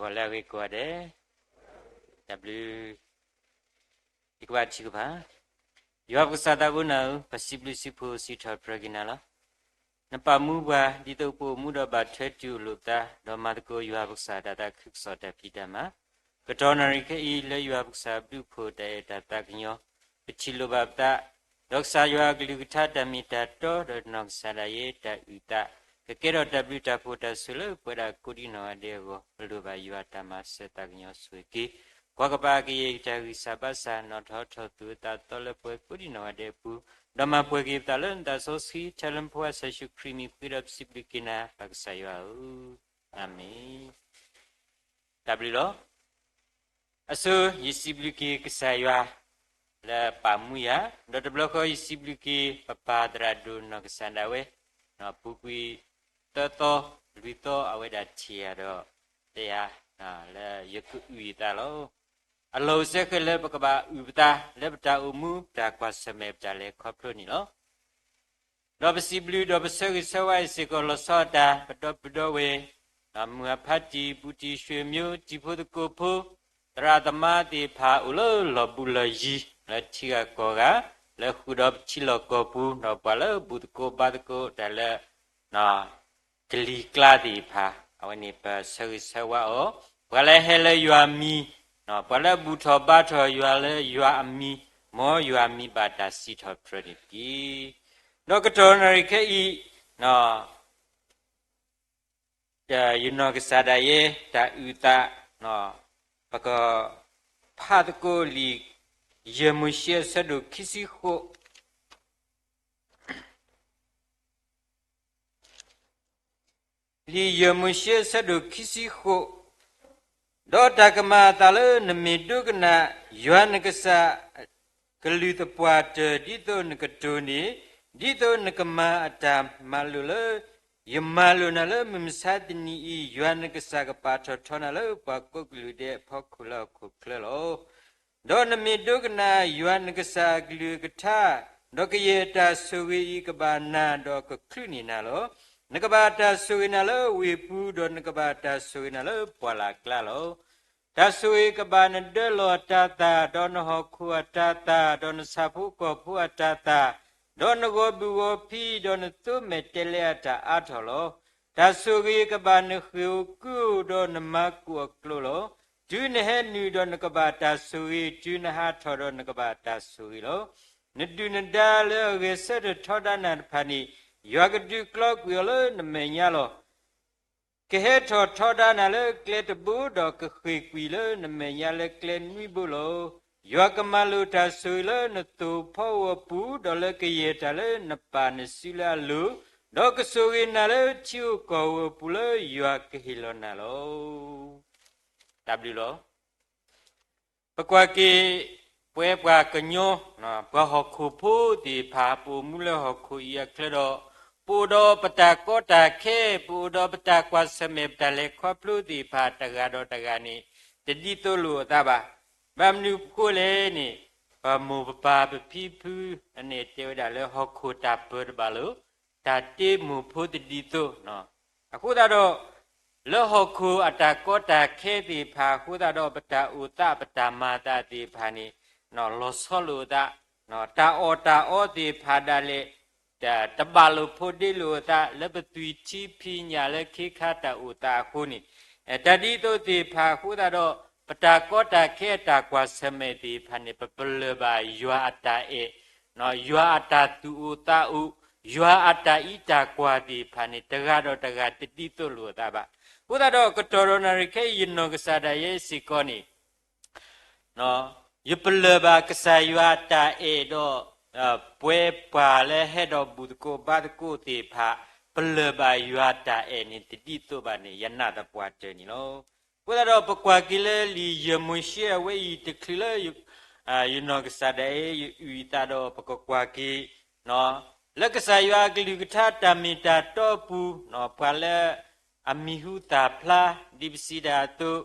ပှၤလၢအဂ့ၤကိးဂၤဒဲး, တၢ်ဘျုး, ယကဘၣ်ထံၣ်ကဖၣ်, ယွၤပကစၢ်သးဘိနၤဧၢ, ပစံးဘျုးစံးဖှိၣ်စံးထီၣ်ပတြၢၤက့ၤနၤလီၤ. နပာ်မူပှၤ ဒ်သိးပအိၣ်မူဒီးဘၣ်ထွဲတူၢ်လိာ်ပသး, ဒီးမၤသကိးယွၤပကစၢ်တၢ်သးခုကစီၣ်တၢ်ဖံးတၢ်မၤ, ကတီၢ်နၣ်ရံၣ်ခဲအံၤ လၢယွၤပကစၢ်ဘျုးဖှိၣ်တၢ်အဲၣ်တၢ်သးကညီၤ, ပထံၣ်လိာ်ဘၣ်ပသး, ဒီးကစၢ်ယွၤအကလုၢ်ကထါတၢ်မ့ၢ်တၢ်တီ ဒီးနီၢ်ကစၢ်ဒၣ်ယဲတၢ်အုၣ်သး, ကကဲထီၣ်တၢ်ဘျုးတၢ်ဖှိၣ်တၢ်ဆိၣ်လၢပဝဲဒၣ်ကိးဒံနီၢ်ဂၤဒဲးအဂီၢ်, ပလိၣ်ဘၣ်ယွၤတၢ်မၤစၢၤသးကညီၤဆိၣ်ဂ့ၤက့ၤ, ကွၢ်ကပၤကယဲၢ်ကတၢၢ်ဂံၢ်စၢ်ဘါစၢ် နီၣ်ထီၣ်ထီၣ်သူၣ်အသးသီလၢပဝဲကိးဒံနီၢ်ဂၤဒဲးအပူၤ, ဒီးမၤပှဲၤက့ၤပသးလၢနသးစီဆှံ ထဲလၢနဖိခွါကစၢ်ယ့ၣ်ၡူးခရံာ်အမံၤ ပဃ့ဒီးပစံးဘျုးက့ၤနၤ ပကစၢ်ယွၤဧၢ, အၤမ့ၣ်. တၢ်ဘျုးလီၤ. အဆိ ယစံးဘျုးက့ၤကစၢ်ယွၤ လၢပာ်မူယၤ, ဒီးတဘျီဃီယစံးဘျုးက့ၤ ပပၢ်သရၣ်ဒိၣ်နီၢ်ကစၢ်ဒၣ်ဝဲ, ပူၤကွံာ်သၢသီလွံၢ်သီ အဝဲဒၣ်ထံၣ်ယၤဒီး တဲယၤ လၢယကအုၣ်ယသးလီၤ. အလီၢ်အိၣ်စဲဃဲၤလၢပကဘၣ်အုၣ်ပသး လၢပတၢ်အိၣ်မူ ပတၢ်ကွၢ်ဆၢၣ်မဲာ် ပတၢ်လဲၤခီဖျိန့ၣ်လီၤ. ဒီးပစံးဘျုးဒီးပဆၢဂ့ၤဆၢဝါအံၤစ့ၢ်ကီး လီၤဆီဒၣ်တၢ် ပဒီပုၢ်ဒီဝဲၢ်, မုၢ်အဖါတံၢ် ဘူးတံၢ် ရွှေမျိုး တံၤဖိသကိးဖိ, သရၣ်သမါသ့ၣ်တဖၣ်အိၣ်လၢလီၢ်ဘူးလီၢ်ယံၤ လၢထံဂၤကီၢ်ဂၤ, လၢဃုာ်ဒီးပထံလီၢ်ကီၢ်ပူၤ, ဒီးပှၤလၢဘူၣ်သကိးဘါသကိးတၢ်လၢ ကလံၤကျါသ့ၣ်တဖၣ်, အဝဲန့ၣ်ပဆၢဂ့ၤဆၢဝါအီၤ, ပှၤလၢဟဲလၢယွၤအမံၤ, ပှၤလၢဘူၣ်ထီၣ်ဘါထီၣ်ယွၤလၢယွၤအမံၤ, မ်ယွၤအမံၤဘၣ်တၢ်စံးထီၣ်ပတြၢၤန့ၣ်တက့ၢ်. ဒီးကတီၢ်နၣ်ရံၣ်ခဲအံၤ, ယနီၢ်ကစၢ်ဒၣ်ယဲ တၢ်အုၣ်သး, ပကဖးသကိးလံာ် ယဲၢ်မိၤၡ့အဆၢဒိၣ်ခံဆံဃိး လံာ်ယဲၢ်မိၤၡ့အဆၢဒိၣ်ခံဆံဃိး, ဒီးတၢ်ကမၤအသးလၢနမ့ၢ်ဒိကနၣ် ယွၤနကစၢ် ကလုၢ်သပှၢ်တၢၢ် ဒ်သိးနကတိၤန့ၣ်, ဒ်သိးနကမၤအတၢ်မၤလိာ်လၢ ယမၤလိာ်နၤလၢမုၢ်မဆါတနံၤအံၤ, ယွၤနကစၢ်ကပာ်ထီၣ်ထီနၤလၢပှၤကိးကလုာ်ဒဲးအဖီခိၣ်လၢဟီၣ်ခိၣ်ချၢလီၤ. ဒီးနမ့ၢ်ဒိကနၣ် ယွၤနကစၢ်အကလုၢ်အကထါ, ဒီးကယဲၢ်တၢ်ဆိၣ်ဂ့ၤအံၤကဘၣ်နၤ ဒီးကချုးန့ၢ်နၤလီၤ. နကဘၣ်တၢ်ဆိၣ်ဂ့ၤနၤလၢဝ့ၢ်ပူၤ, ဒီးနကဘၣ်တၢ်ဆိၣ်ဂ့ၤနၤလၢပှၢ်လၢ်ကျါလီၤ. တၢ်ဆိၣ်ဂ့ၤကဘၣ်နဒၢလီၢ်အတၤသၣ်, ဒီးနဟီၣ်ခိၣ်အတၤသၣ်, ဒီးနဆၣ်ဖိကီၢ်ဖိအတၤသၣ်, ဒီးနဂီၤဘုၣ်ဂီၤဖံး, ဒီးနသိမဲာ်တဲလဲအတၢ်အါထီၣ်လီၤ. တၢ်ဆိၣ်ဂ့ၤကဘၣ်နဃ့ၢ်အိၣ်ကုၢ်အိၣ်, ဒီးနမၤကူၣ်အကျိာ်လီၤ. တုၤနဟဲနုာ်ဒီးနကဘၣ်တၢ်ဆိၣ်ဂ့ၤ, တုၤနဟးထီၣ်ဒီးနကဘၣ်တၢ်ဆိၣ်ဂ့ၤလီၤ. နဒုၣ်နဒါလၢအဂဲၤဆၢထၢၣ်ထီဒါနၤတဖၣ်န့ၣ်, ယွၤကဒုးကျီကွံာ်အီၤလၢနမဲာ်ညါလီၤ. ကဟဲထီၣ်ထီဒါနၤလၢကျဲတဘိ, ဒီးကဃ့ၢ်ကွံာ်လၢနမဲာ်ညါလၢကျဲနွံဘိလီၤ. ယွၤကမၤလိာ်တၢ်ဆိၣ်ဂ့ၤလၢနသိၣ်ဖီဧိၤအပူၤ, ဒီးလၢကယဲၢ်တၢ်လၢနပာ်နစုလၢအလိၤ, ဒီးကဆိၣ်ဂ့ၤနၤလၢထံဧိၤကီၢ်ဧိၤအပူၤလၢယွၤကဟ့ၣ်လီၤနၤလီၤ. တၢ်ဘျုးလီၤ. ပကွၢ်က့ၤ ပဝဲပှၤကညီ ပှၤဟီၣ်ခိၣ်ဖိသ့ၣ်တဖၣ် ပအိၣ်မူလၢဟီၣ်ခိၣ်အံၤအချၢဒီး ပအိၣ်ဒီးပတၢ်ကီတၢ်ခဲ, ပအိၣ်ဒီးပတၢ်ကွၢ်ဆၢၣ်မဲာ် ပတၢ်လဲၤခီဖျိသ့ၣ်တဖၣ်တဂၤဒီးတဂၤန့ၣ် တဒ်သိးလိာ်အသးဘၣ်. ဘၣ်မနုၤအဃိလဲၣ်န့ၣ်, ပမိၢ်ပပၢ်ပဖံပဖုန့ၣ်တဲဝဲဒၣ်လၢ ဟီၣ်ခိၣ်တၢ်ပၢတဘၣ်လိာ်, တၢ်တ့မိၢ်ဖိတဒ်သိး အဃိသတးဒီး လၢဟီၣ်ခိၣ်အတၢ်ကီတၢ်ခဲသ့ၣ်တဖၣ်အဃိသတးဒီး ပတၢ်အိၣ်သးပတၢ်မၤအသးသ့ၣ်တဖၣ်န့ၣ် လီၤဆီလိာ်အသး, တၢ်အီၣ်တၢ်အီသ့ၣ်တဖၣ်ဒၣ်လဲာ် တဘၣ်လိာ်ဖိးဒ့လိာ်အသး လၢပသွံၣ်ထံဖံးညၣ်လၢခ့ခါတၢ်အိၣ်သးအဃိန့ၣ်, တၢ်ဒ်သိးသ့ၣ်တဖၣ်အဃိသတးဒီး ပတၢ်ကီတၢ်ခဲအတၢ်ကွၢ်ဆၢၣ်မဲာ်သ့ၣ်တဖၣ်န့ၣ် ပပလၢၢ်ဘၣ်ယွၤအတၢ်အဲၣ် ယွၤအတၢ်သူၣ်အိၣ်သးအိၣ်, ယွၤအတၢ်အံးတၢ်ကွၢ်သ့ၣ်တဖၣ်န့ၣ် တဂၤဒီးတဂၤတဒ်သိးလိာ်အသးဘၣ်. အဃိသတးဒီး ကတီၢ်ဒီးနၣ်ရံၣ်ခဲအံၤ ယနီၢ်ကစၢ်ဒၣ်ယဲစ့ၢ်ကီးန့ၣ် ယပလၢၢ်ဘၣ်ကစၢ်ယွၤအတၢ်အဲၣ်ဒီး ပဝဲပှၤလၢဟဲဒီးဘူၣ်သကိးဘါသကိးသ့ၣ်တဖၣ် ပလၢၢ်ဘၣ်ယွၤအတၢ်အဲၣ်န့ၣ် တဒ်သိးဘၣ်န့ၣ် ယနာ်သပှၢ်တၢၢ်န့ၣ်လီၤ. အဃိသတးဒီး ပကွၢ်က့ၤလၢလံာ်ယဲၢ်မိၤၡ့အဝဲအံၤတချုးလၢ ယနီၢ်ကစၢ်ဒၣ်အံၤ ယအုၣ်ယသးဒီး ပကကွၢ်က့ၤ လၢကစၢ်ယွၤအကလုၢ်ကထါတၢ်မ့ၢ်တၢ်တီအပူၤ ပှၤလၢအမံၤဟူသၣ်ဖျါ ဒ်ပစံးတၢ်အသိး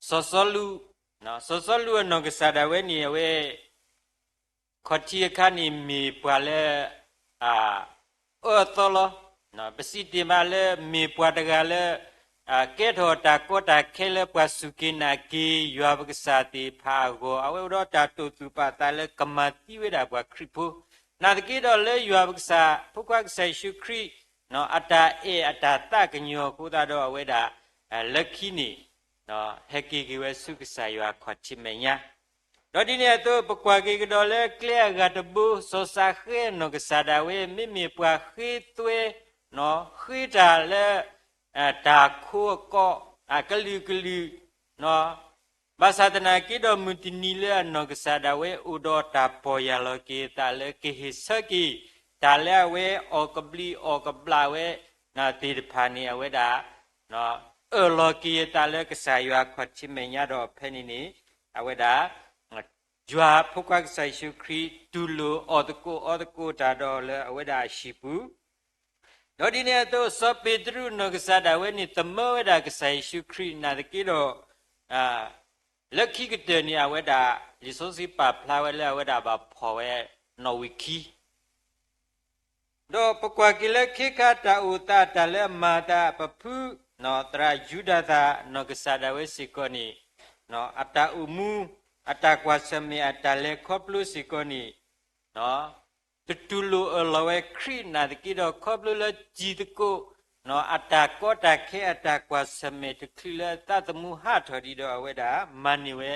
စီၤစီလူး, စီၤစီလူးအနီၢ်ကစၢ်ဒၣ်ဝဲန့ၣ် အဝဲ ခီၣ်ထံးအခါန့ၣ်မ့ၢ်ပှၤလၢ အအၢအသီလီၤ. ပစံးတ့ၢ်မးလၢမ့ၢ်ပှၤတဂၤလၢ ကဲထီၣ်တၢ်ကီတၢ်ခဲလၢပှၤစူၢ်က့ၤနာ်က့ၤယွၤပကစၢ်သ့ၣ်တဖၣ်အဂီၢ်, အဝဲအိၣ်ဒီးတၢ်တိာ်သူၣ်ပာ်သးလၢကမၤသံဝဲဒၣ်ပှၤခရံာ်ဖိ, နာ်သက့ဒီးလၢယွၤပကစၢ် ဖိခွါကစၢ်ယ့ၣ်ၡူးခရံာ် အတၢ်အဲၣ်အတၢ်သးကညီၤအဃိသတးဒီးအဝဲဒၣ် လၢခံန့ၣ် ဟဲက့ၤက့ၤဝဲဆူကစၢ်ယွၤအခီၣ်ထံးမဲာ်ညါ, ဒီးဒ်န့ၣ်အသိး ပကွၢ်က့ၤကဒီးလၢကျဲအဂၤတဘိ စီၤစးဃဲအနီၢ်ကစၢ်ဒၣ်ဝဲ မ့မ့ၢ်ပှၤဃ့သွဲ ဃ့တၢ်လၢ တၢ်ခိအကီၢ် အကလုာ်ကလုာ် ဘၣ်ဆၣ်သနာ်က့ဒီး မုၢ်တနံၤလၢအနီၢ်ကစၢ်ဒၣ်ဝဲအိၣ်ဒီးတၢ်ပီၢ်ယၢ်လီၤက့ၤအသးလၢကဟ့ၣ်ဆၢက့ၤ တၢ်လၢအဝဲအီၣ်ကဘျံးအီၣ်ကဘျၣ်ဝဲ သ့ၣ်တဖၣ်န့ၣ် အဝဲဒၣ် အၢၣ်လီၤက့ၤအသးလၢကစၢ်ယွၤအခီၣ်ထံးမဲာ်ညါဒီးဖဲန့ၣ်န့ၣ် အဝဲဒၣ် ယွၤဖိခွါကစၢ်ယ့ၣ်ၡူးခရံာ် တူၢ်လိာ်အီၣ်သကိးအီသကိးတၢ်ဒီးလၢအဝဲဒၣ်အဟံၣ်ပူၤ ဒီးဒ်န့ၣ်အသိး စီၤပ့းတရူးနီၢ်ကစၢ်ဒၣ်ဝဲန့ၣ် သမၢဝဲဒၣ်ကစၢ်ယ့ၣ်ၡူးခရံာ်နာ်သက့ဒီး လၢခံကတၢၢ်န့ၣ် အဝဲဒၣ် လံာ်စီဆှံပာ်ဖျါဝဲလၢအဝဲဒၣ်ဘၣ်ဖှီၣ်ဝဲနီၣ်ဝံာ်ခံ ဒီးပကွၢ်က့ၤလၢခ့ခါတၢ်အိၣ်သးတၢ်လၢအမၤအသး ပဖု သရၣ်ယူဒၤသၣ်နီၢ်ကစၢ်ဒၣ်ဝဲစ့ၢ်ကီးန့ၣ် အတၢ်အိၣ်မူ အတၢ်ကွၢ်ဆၢၣ်မဲာ်အတၢ်လဲၤခီဖျိစ့ၢ်ကီးန့ၣ် တတူၢ်လိာ်အၢၣ်လီၤဝဲခရံာ်နာ်သက့ဒီး ခီဖျိလၢတံၤသကိး အတၢ်ကီတၢ်ခဲအတၢ်ကွၢ်ဆၢၣ်မဲာ်တချုးလၢအသးသမူဟးထီၣ်ဒံးဒီးအဝဲဒၣ် မၤန့ၢ်ဝဲ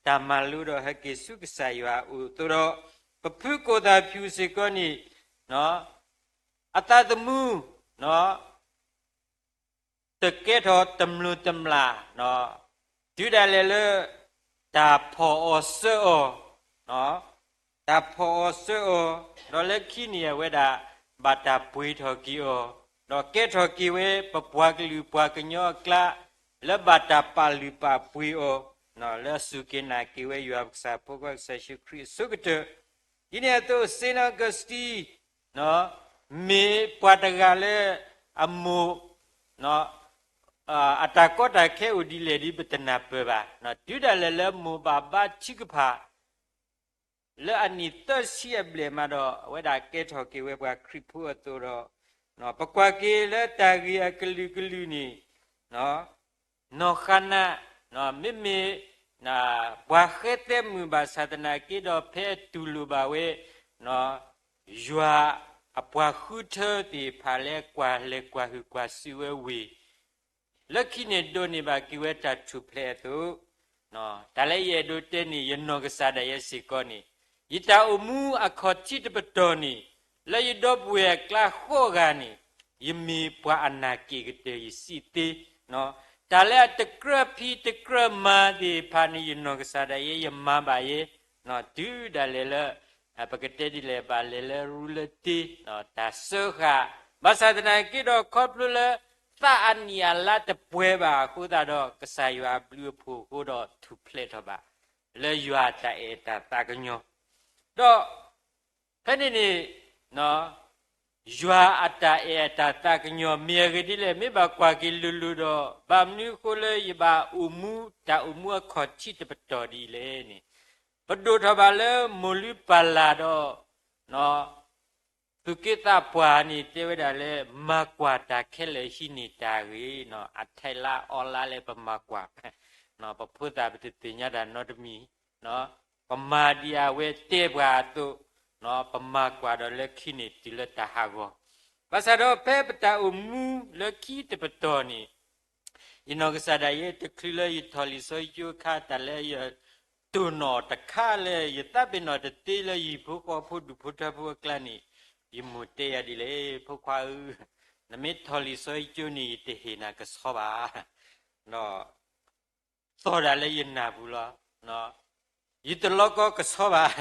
တၢ်မၤလိဒီးဟဲက့ၤဆူကစၢ်ယွၤအအိၣ်အသိးဒီး ပဖုကိၣ်သၣ်ဖၠူၣ်စ့ၢ်ကီးန့ၣ် အသးသမူ တကဲထီၣ်တမျိၢ်တမျာ် တုၤဒၣ်လဲာ်လၢ တၢ်ဖီၣ်အီၤစၢအီၤ တၢ်ဖီၣ်အီၤစၢအီၤ ဒီးလၢခံန့ၣ်အဝဲဒၣ် ဘၣ်တၢ်ပှ့ၤထီၣ်က့ၤအီၤ ဒီးကဲထီၣ်က့ၤဝဲပပှၤကလုာ်ပှၤကညီအကျါ လၢဘၣ်တၢ်ပာ်လုၢ်ပာ်ပှ့ၤအီၤ လၢအစူၢ်က့ၤနာ်က့ၤဝဲယွၤပကစၢ်ဖိခွါကစၢ်ယ့ၣ်ၡူးခရံာ်အဆိကတၢၢ် ဒ်န့ၣ်အသိး Saint Augustine မ့ၢ်ပှၤတဂၤလၢ အမိၢ် အတၢ်ကီတၢ်ခဲအိၣ်ဒ်လဲၣ်ဒ်ပတနၢ်ပၢၢ်ဘၣ်. တုၤဒၣ်လဲာ်လၢမိၢ်ဘၣ်ဘါထုကဖၣ် လၢအနံၣ်သၢဆံအဘျဲၣ်မးဒီး အဝဲဒၣ်ကဲထီၣ်က့ၤဝဲပှၤခရံာ်ဖိအသိးဒီး ပကွၢ်က့ၤလၢတၢ်ဂ့ၢ်အကလုာ်ကလုာ်န့ၣ် နီၢ်ဃါနး မ့မ့ၢ် ပှၤဃဲသဲမုၣ်ဘၣ်ဆၣ်သနာ်က့ဒီး ဖဲအတူၢ်လိာ်ဘၣ်ဝဲ ယွၤအပှၤဃုထၢသ့ၣ်တဖၣ်လၢကွၢ်လဲၤကွၢ်ဟုၣ်ကွၢ်စုဝဲဝ့ၢ် လၢခံန့ၣ်ဒိးန့ၢ်ဘၣ်က့ၤဝဲတၢ်ထူၣ်ဖျဲးအသိး တၢ်လၢယအဲၣ်ဒိးတဲန့ၣ် ယနီၢ်ကစၢ်ဒၣ်ယဲစ့ၢ်ကီးန့ၣ် ယတၢ်အိၣ်မူအခီၣ်ထံးတပတီၢ်န့ၣ် လၢယဒီပုၢ်ဝဲၢ်အကျါဃိးဂၤန့ၣ် ယမ့ၢ်ပှၤအနၢ်က့ၣ်ကတၢၢ်ယစံးသ့ တၢ်လၢအတကြၢးဖံးတကြၢးမၤသ့ၣ်တဖၣ်န့ၣ် ယနီၢ်ကစၢ်ဒၣ်ယဲ ယမၤဘၣ်ယဲ တုၤဒၣ်လဲာ်လၢ ပကတဲဒ်လဲၣ် ဘၣ်လဲၤလၢရူလၢတ့ တၢ်စၢဃာ် ဘၣ်ဆၣ်သနာ်က့ဒီး ခီဖျိလၢ သးအနံၣ်အလါတပှဲၤဘၣ်အဃိသတးဒီး ကစၢ်ယွၤအဘျုးအဖှိၣ်အဃိဒီးထူၣ်ဖျဲးထီၣ်ဘၣ် လၢယွၤအတၢ်အဲၣ်တၢ်သးကညီၤ ဒီး ဖဲန့ၣ်န့ၣ် ယွၤအတၢ်အဲၣ်အတၢ်သးကညီၤ မ့ၢ်အဂ့ၢ်ဒ်လဲၣ် မ့ၢ်ဘၣ်ကွၢ်က့ၤလိၤလိၤဒီး ဘၣ်မနုၤအဃိလၢယဘၣ်အိၣ်မူတၢ်အိၣ်မူအခီၣ်ထံးတပတီၢ်ဒ်လဲၣ်န့ၣ် ပဒိၣ်ထီၣ်ဘၣ်လၢမိၢ်လုၢ်ပၢ်လၢ်ဒီး သူၣ်က့သးပှၢ်န့ၣ် တဲဝဲဒၣ်လၢ မၤကွၢ်တၢ်ခဲလၢာ်ဟံးန့ၢ်တၢ်ဂ့ၤ အထဲလါအီလါလၢပမၤကွၢ် ပဖိသၣ်ပတသ့ၣ်ညါတၢ်နီတမံၤ ပမၤဒ်အဝဲတဲပှၤအသိး ပမၤကွၢ်ဒီးလၢခံန့ၣ်တုၤလၢတၢ်ဟးဂီၤ ဘၣ်ဆၣ်ဒီးဖဲပတၢ်အိၣ်မူလၢခံတပတီၢ်န့ၣ် ယနီၢ်ကစၢ်ဒၣ်ယဲ တချုးလၢယထီၣ်လံာ်စီဆှံကၠိအခါ တၢ်လၢယတိၢ်နီၣ်တခါလၢ ယသးပ့ၤနီၣ်တသ့လၢယဟံၣ်ဖိဃီဖိဒူၣ်ဖိထၢဖိအကျါန့ၣ် ယမိၢ်တဲယၤဒ်လဲၣ် ဖိခွါဧၢ, နမ့ၢ်ထီၣ်လံာ်စီဆှံကၠိန့ၣ် ယတဟ့ၣ်နၤကဆီဘၣ်, ဒီး သီၣ်ဒၣ်လၢယနၢ်ပူၤလီၤ. ယတလီကီကဆီဘၣ်,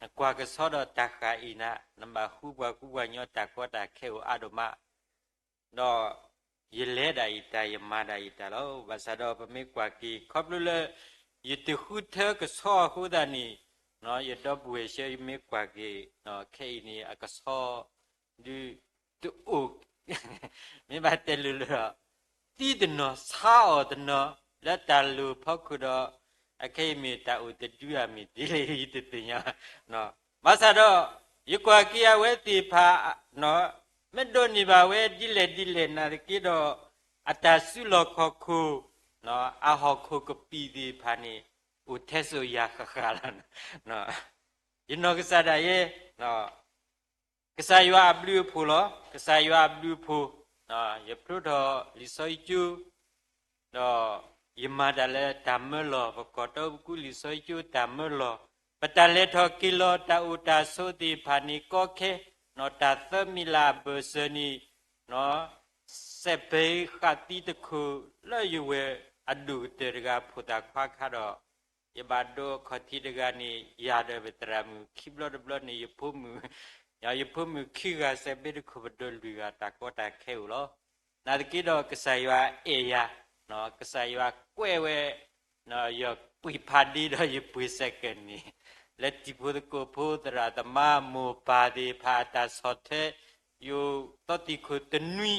နကွၢ်ကဆီဒီးတၢ်ဃၣ်အံၤနၤ, နဘၣ်ဃုပှၤကူပှၤကညီတၢ်ကီတၢ်ခဲအိၣ်အါဒိၣ်မး, ဒီးယလဲၤဒၣ်ယတၢ် ယမၤဒၣ်ယတၢ်လီၤ. ဘၣ်ဆၣ်ဒီးပမ့ၢ်ကွၢ်က့ၤ ခီဖျိလၢ ယတဃုထၢကဆီအဃိသတးန့ၣ်, ယဒီပုၢ်ဝဲၢ်ဆၢ ယမ့ၢ်ကွၢ်က့ၤ ခဲအံၤန့ၣ် အကဆီ ဒုးတအိၣ်, မ့ၢ်ဘၣ်တဲလိၤလိၤဒီး သံတနီၤ ဆါအီၤတနီၤ လၢတၢ်လိၤဖီခိၣ်ဒီး အခဲအံၤမ့ၢ်တၢ်အိၣ်တဒုဧါ မ့ၢ်ဒ်လဲၣ် ယတသ့ၣ်ညါ, ဘၣ်ဆၣ်ဒီး ယကွၢ်က့ၤအဝဲသ့ၣ်တဖၣ် မ့ၢ်ဒိးန့ၢ်ဘၣ်ဝဲဒ်လဲၣ်ဒ်လဲၣ်နာ်သက့ဒီး အတၢ်စုလီၢ်ခီၣ်ခိၣ် အဟီၣ်ခိၣ်ကပံာ်သ့ၣ်တဖၣ်န့ၣ် အိၣ်ထဲစိၤယၤဃၣ်ဃၣ်လီၤ. ယနီၢ်ကစၢ်ဒၣ်ယဲ ကစၢ်ယွၤအဘျုးအဖှိၣ်လီၤ. ကစၢ်ယွၤအဘျုးအဖှိၣ်, ယဖျိထီၣ်လံာ်စီဆှံကၠိ ဒီးယမၤတၢ်လၢတၢ်မၢလီၢ်, ပကီၢ်တီပကူလံာ်စီဆှံကၠိတၢ်မၢလီၢ်, ပတၢ်လဲၤထီၣ်က့ၤလီၤ တၢ်အိၣ်တၢ်ဆိးသ့ၣ်တဖၣ်န့ၣ်ကီခဲ, နီၢ်တၢ်သၢမံၤလၢ်အဘၢၣ်စၢၤန့ၣ် စဲးပ့ဃာ်သံတခိၣ်လၢယဝဲၢ်အဒိၣ်ကတၢၢ်တဂၤဖိသၣ်ခွါခါဒီး ယဘၣ်ဒိအခီၣ်ထံးတဂၤန့ၣ် ယၤဒီးပသရၣ်မုၣ်ခံဘျီတဘျီန့ၣ် ယဖိမုၣ်, ယဖိမုၣ်ခံဂၤစဲးပ့တခိၣ် ပဒိးလွံၢ်ဂၤ တၢ်ကီတၢ်ခဲအိၣ်လီၤ. နာ်သက့ဒီးကစၢ်ယွၤအဲၣ်ယၤ, ကစၢ်ယွၤကွဲးဝဲ ယပှ့ၤဖးဒ့ဒီးယပှ့ၤစဲးကဲးန့ၣ် လၢတံၤဖိသကိးဖိသရၣ်သမါမိၢ်ပၢ်သ့ၣ်တဖၣ်အတၢ်ဆီၣ်ထွဲ ယအိၣ်သီတံၢ်ခိၣ်တနွံ,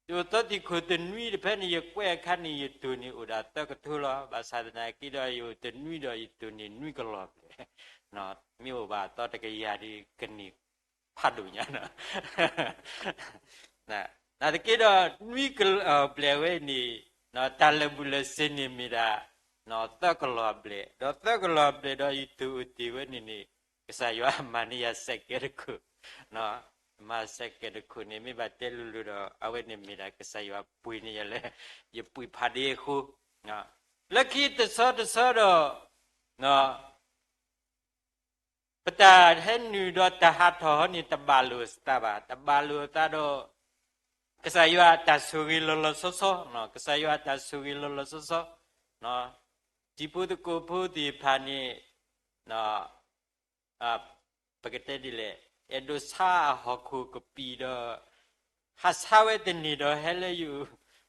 ယအိၣ်သီတံၢ်ခိၣ်တနွံတဖဲန့ၣ် ယကွဲးအခါန့ၣ် ယတိၢ်န့ၣ်အိၣ်ဒၣ်သၢကထိလီၤ. ဘၣ်ဆၣ်သနာ်က့ဒီးယအိၣ်တနွံဒီးယတိၢ်န့ၣ်နွံကလီၤဘျဲၣ်, မ့ၢ်အိၣ်ဘၣ်အသီတကယၤဒီးကန့ၢ်ဖးဒိၣ်ညါနီၤ နာ်သက့ဒီး နွံကလီၤဘျဲၣ်ဝဲန့ၣ် တၢ်လၢာ်ဘူၣ်လၢာ်စ့ၤန့ၣ်မ့ၢ်ဒၣ် သၢကလီၤဘျဲၣ်, ဒီးသၢကလီၤဘျဲၣ်ဒီးယတိၢ်အိၣ်တ့ၢ်ဝဲန့ၣ်န့ၣ် ကစၢ်ယွၤမၤန့ၢ်ယၤစဲးကဲးတခိၣ်, မၤစဲးကဲးတခိၣ်န့ၣ် မ့ၢ်ဘၣ်တဲလိၤလိၤဒီး အဝဲန့ၣ်မ့ၢ်ဒၣ်ကစၢ်ယွၤပှ့ၤန့ၢ်ယၤလၢ ယပှ့ၤဖးဒ့အဃိ, လၢခံတဆီတဆီဒီး ပတၢ်ဟဲနုာ်ဒီးတၢ်ဟးထီၣ်ဟီန့ၣ် တဘၣ်လိာ်အသးဘၣ်. တဘၣ်လိာ်အသးဒီး ကစၢ်ယွၤအတၢ်ဆိၣ်ဂ့ၤလီၤလီၤဆီဆီ, ကစၢ်ယွၤအတၢ်ဆိၣ်ဂ့ၤလီၤလီၤဆီဆီ, တံၤဖိသကိးဖိသ့ၣ်တဖၣ်န့ၣ် ပကတဲဒ်လဲၣ်, အဲၣ်ဒိးဆါအဟီၣ်ခိၣ်ကပံာ်ဒီး ဟးဆါဝဲတန့ၢ်ဒီးဟဲလၢယအိၣ်,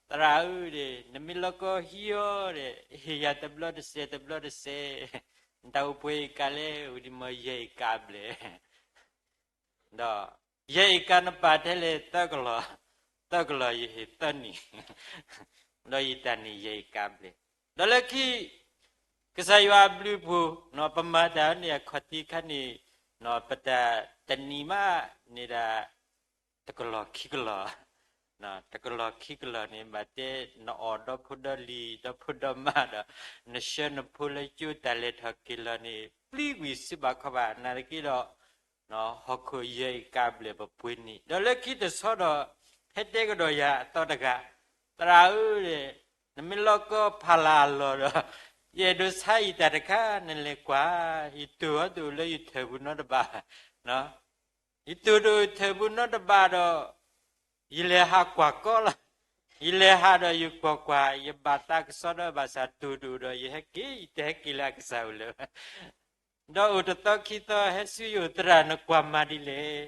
သရၣ်ဧၢ, နမ့ၢ်လီၤကီဟံးအီၤဒီး ဟ့ၣ်ယၤတဘျီတစဲးတဘျီတစဲး, နတၢ်အိၣ်ပှဲၤအ့ၣ်ကၤလဲၣ်, အိၣ်ဒံးမ့ၢ်ယဲၢ်အ့ၣ်ကၤဘျဲၣ် ဒီး ယဲၢ်အ့ၣ်ကၤနပာ်ထဲလဲၣ်သၢကလီၤ, သၢကလီၤယဟ့ၣ်သၢနံၣ်, ဒီးယတၢ်န့ၢ်ယဲၢ်အ့ၣ်ကၤဘျဲၣ်, ဒီးလၢခံ ကစၢ်ယွၤအဘျုးအဖှိၣ် ပမၤတၢ်န့ၣ်အခီၣ်ထံးခါန့ၣ် ပတၢ်တနံၤမးန့ၣ်ဒၣ် တကလီၤခံကလီၤ, တကလီၤခံကလီၤန့ၣ် ဘၣ်တဲနအီၣ်ဒီဖိဒီလံၤ ဒီဖိဒီမါဒီး နဆှၢနဖိလၢကၠိတၢ်လဲၤထီၣ်က့ၤလီၤန့ၣ် ပျံၤကွံာ်စုဘၣ်ခီဘၣ်နာ်သက့ဒီး ဟီၣ်ခိၣ်ယဲၢ်အ့ၣ်ကၤဘျဲၣ်ပပှ့ၤန့ၢ်, ဒီးလၢခံတဆီဒီး ဟဲတဲကဒီးယၤအသီတဂၤ, သရၣ်ဧၢ, နမ့ၢ်လီၤကီဖးလၢ်အလီၢ်ဒီး ယအဲၣ်ဒိးဆါယတၢ်တခါ နလဲၤကွၢ်, ယတိၢ်အီၤတအိၣ်လၢယထၢၣ်ပူၤနီတဘ့ၣ်, ယတိၢ်တအိၣ်ထၢၣ်ပူၤနီတဘ့ၣ်ဒီး ယလဲၤဟးကွၢ်ကီလီၤ. ယလဲၤဟးဒီးယကွၢ်ကွၢ် ယဘၣ်သးကစီဒီဘၣ်ဆၣ်တိၢ်တအိၣ်ဒီး ယဟဲက့ၤ ယတဟဲက့ၤလၢအကစၢ်အိၣ်လၢၤဘၣ်. ဒီးအိၣ်တသီခံသီဟဲဆူယအိၣ် သရၣ်နကွၢ်မၤဒ်လဲၣ်,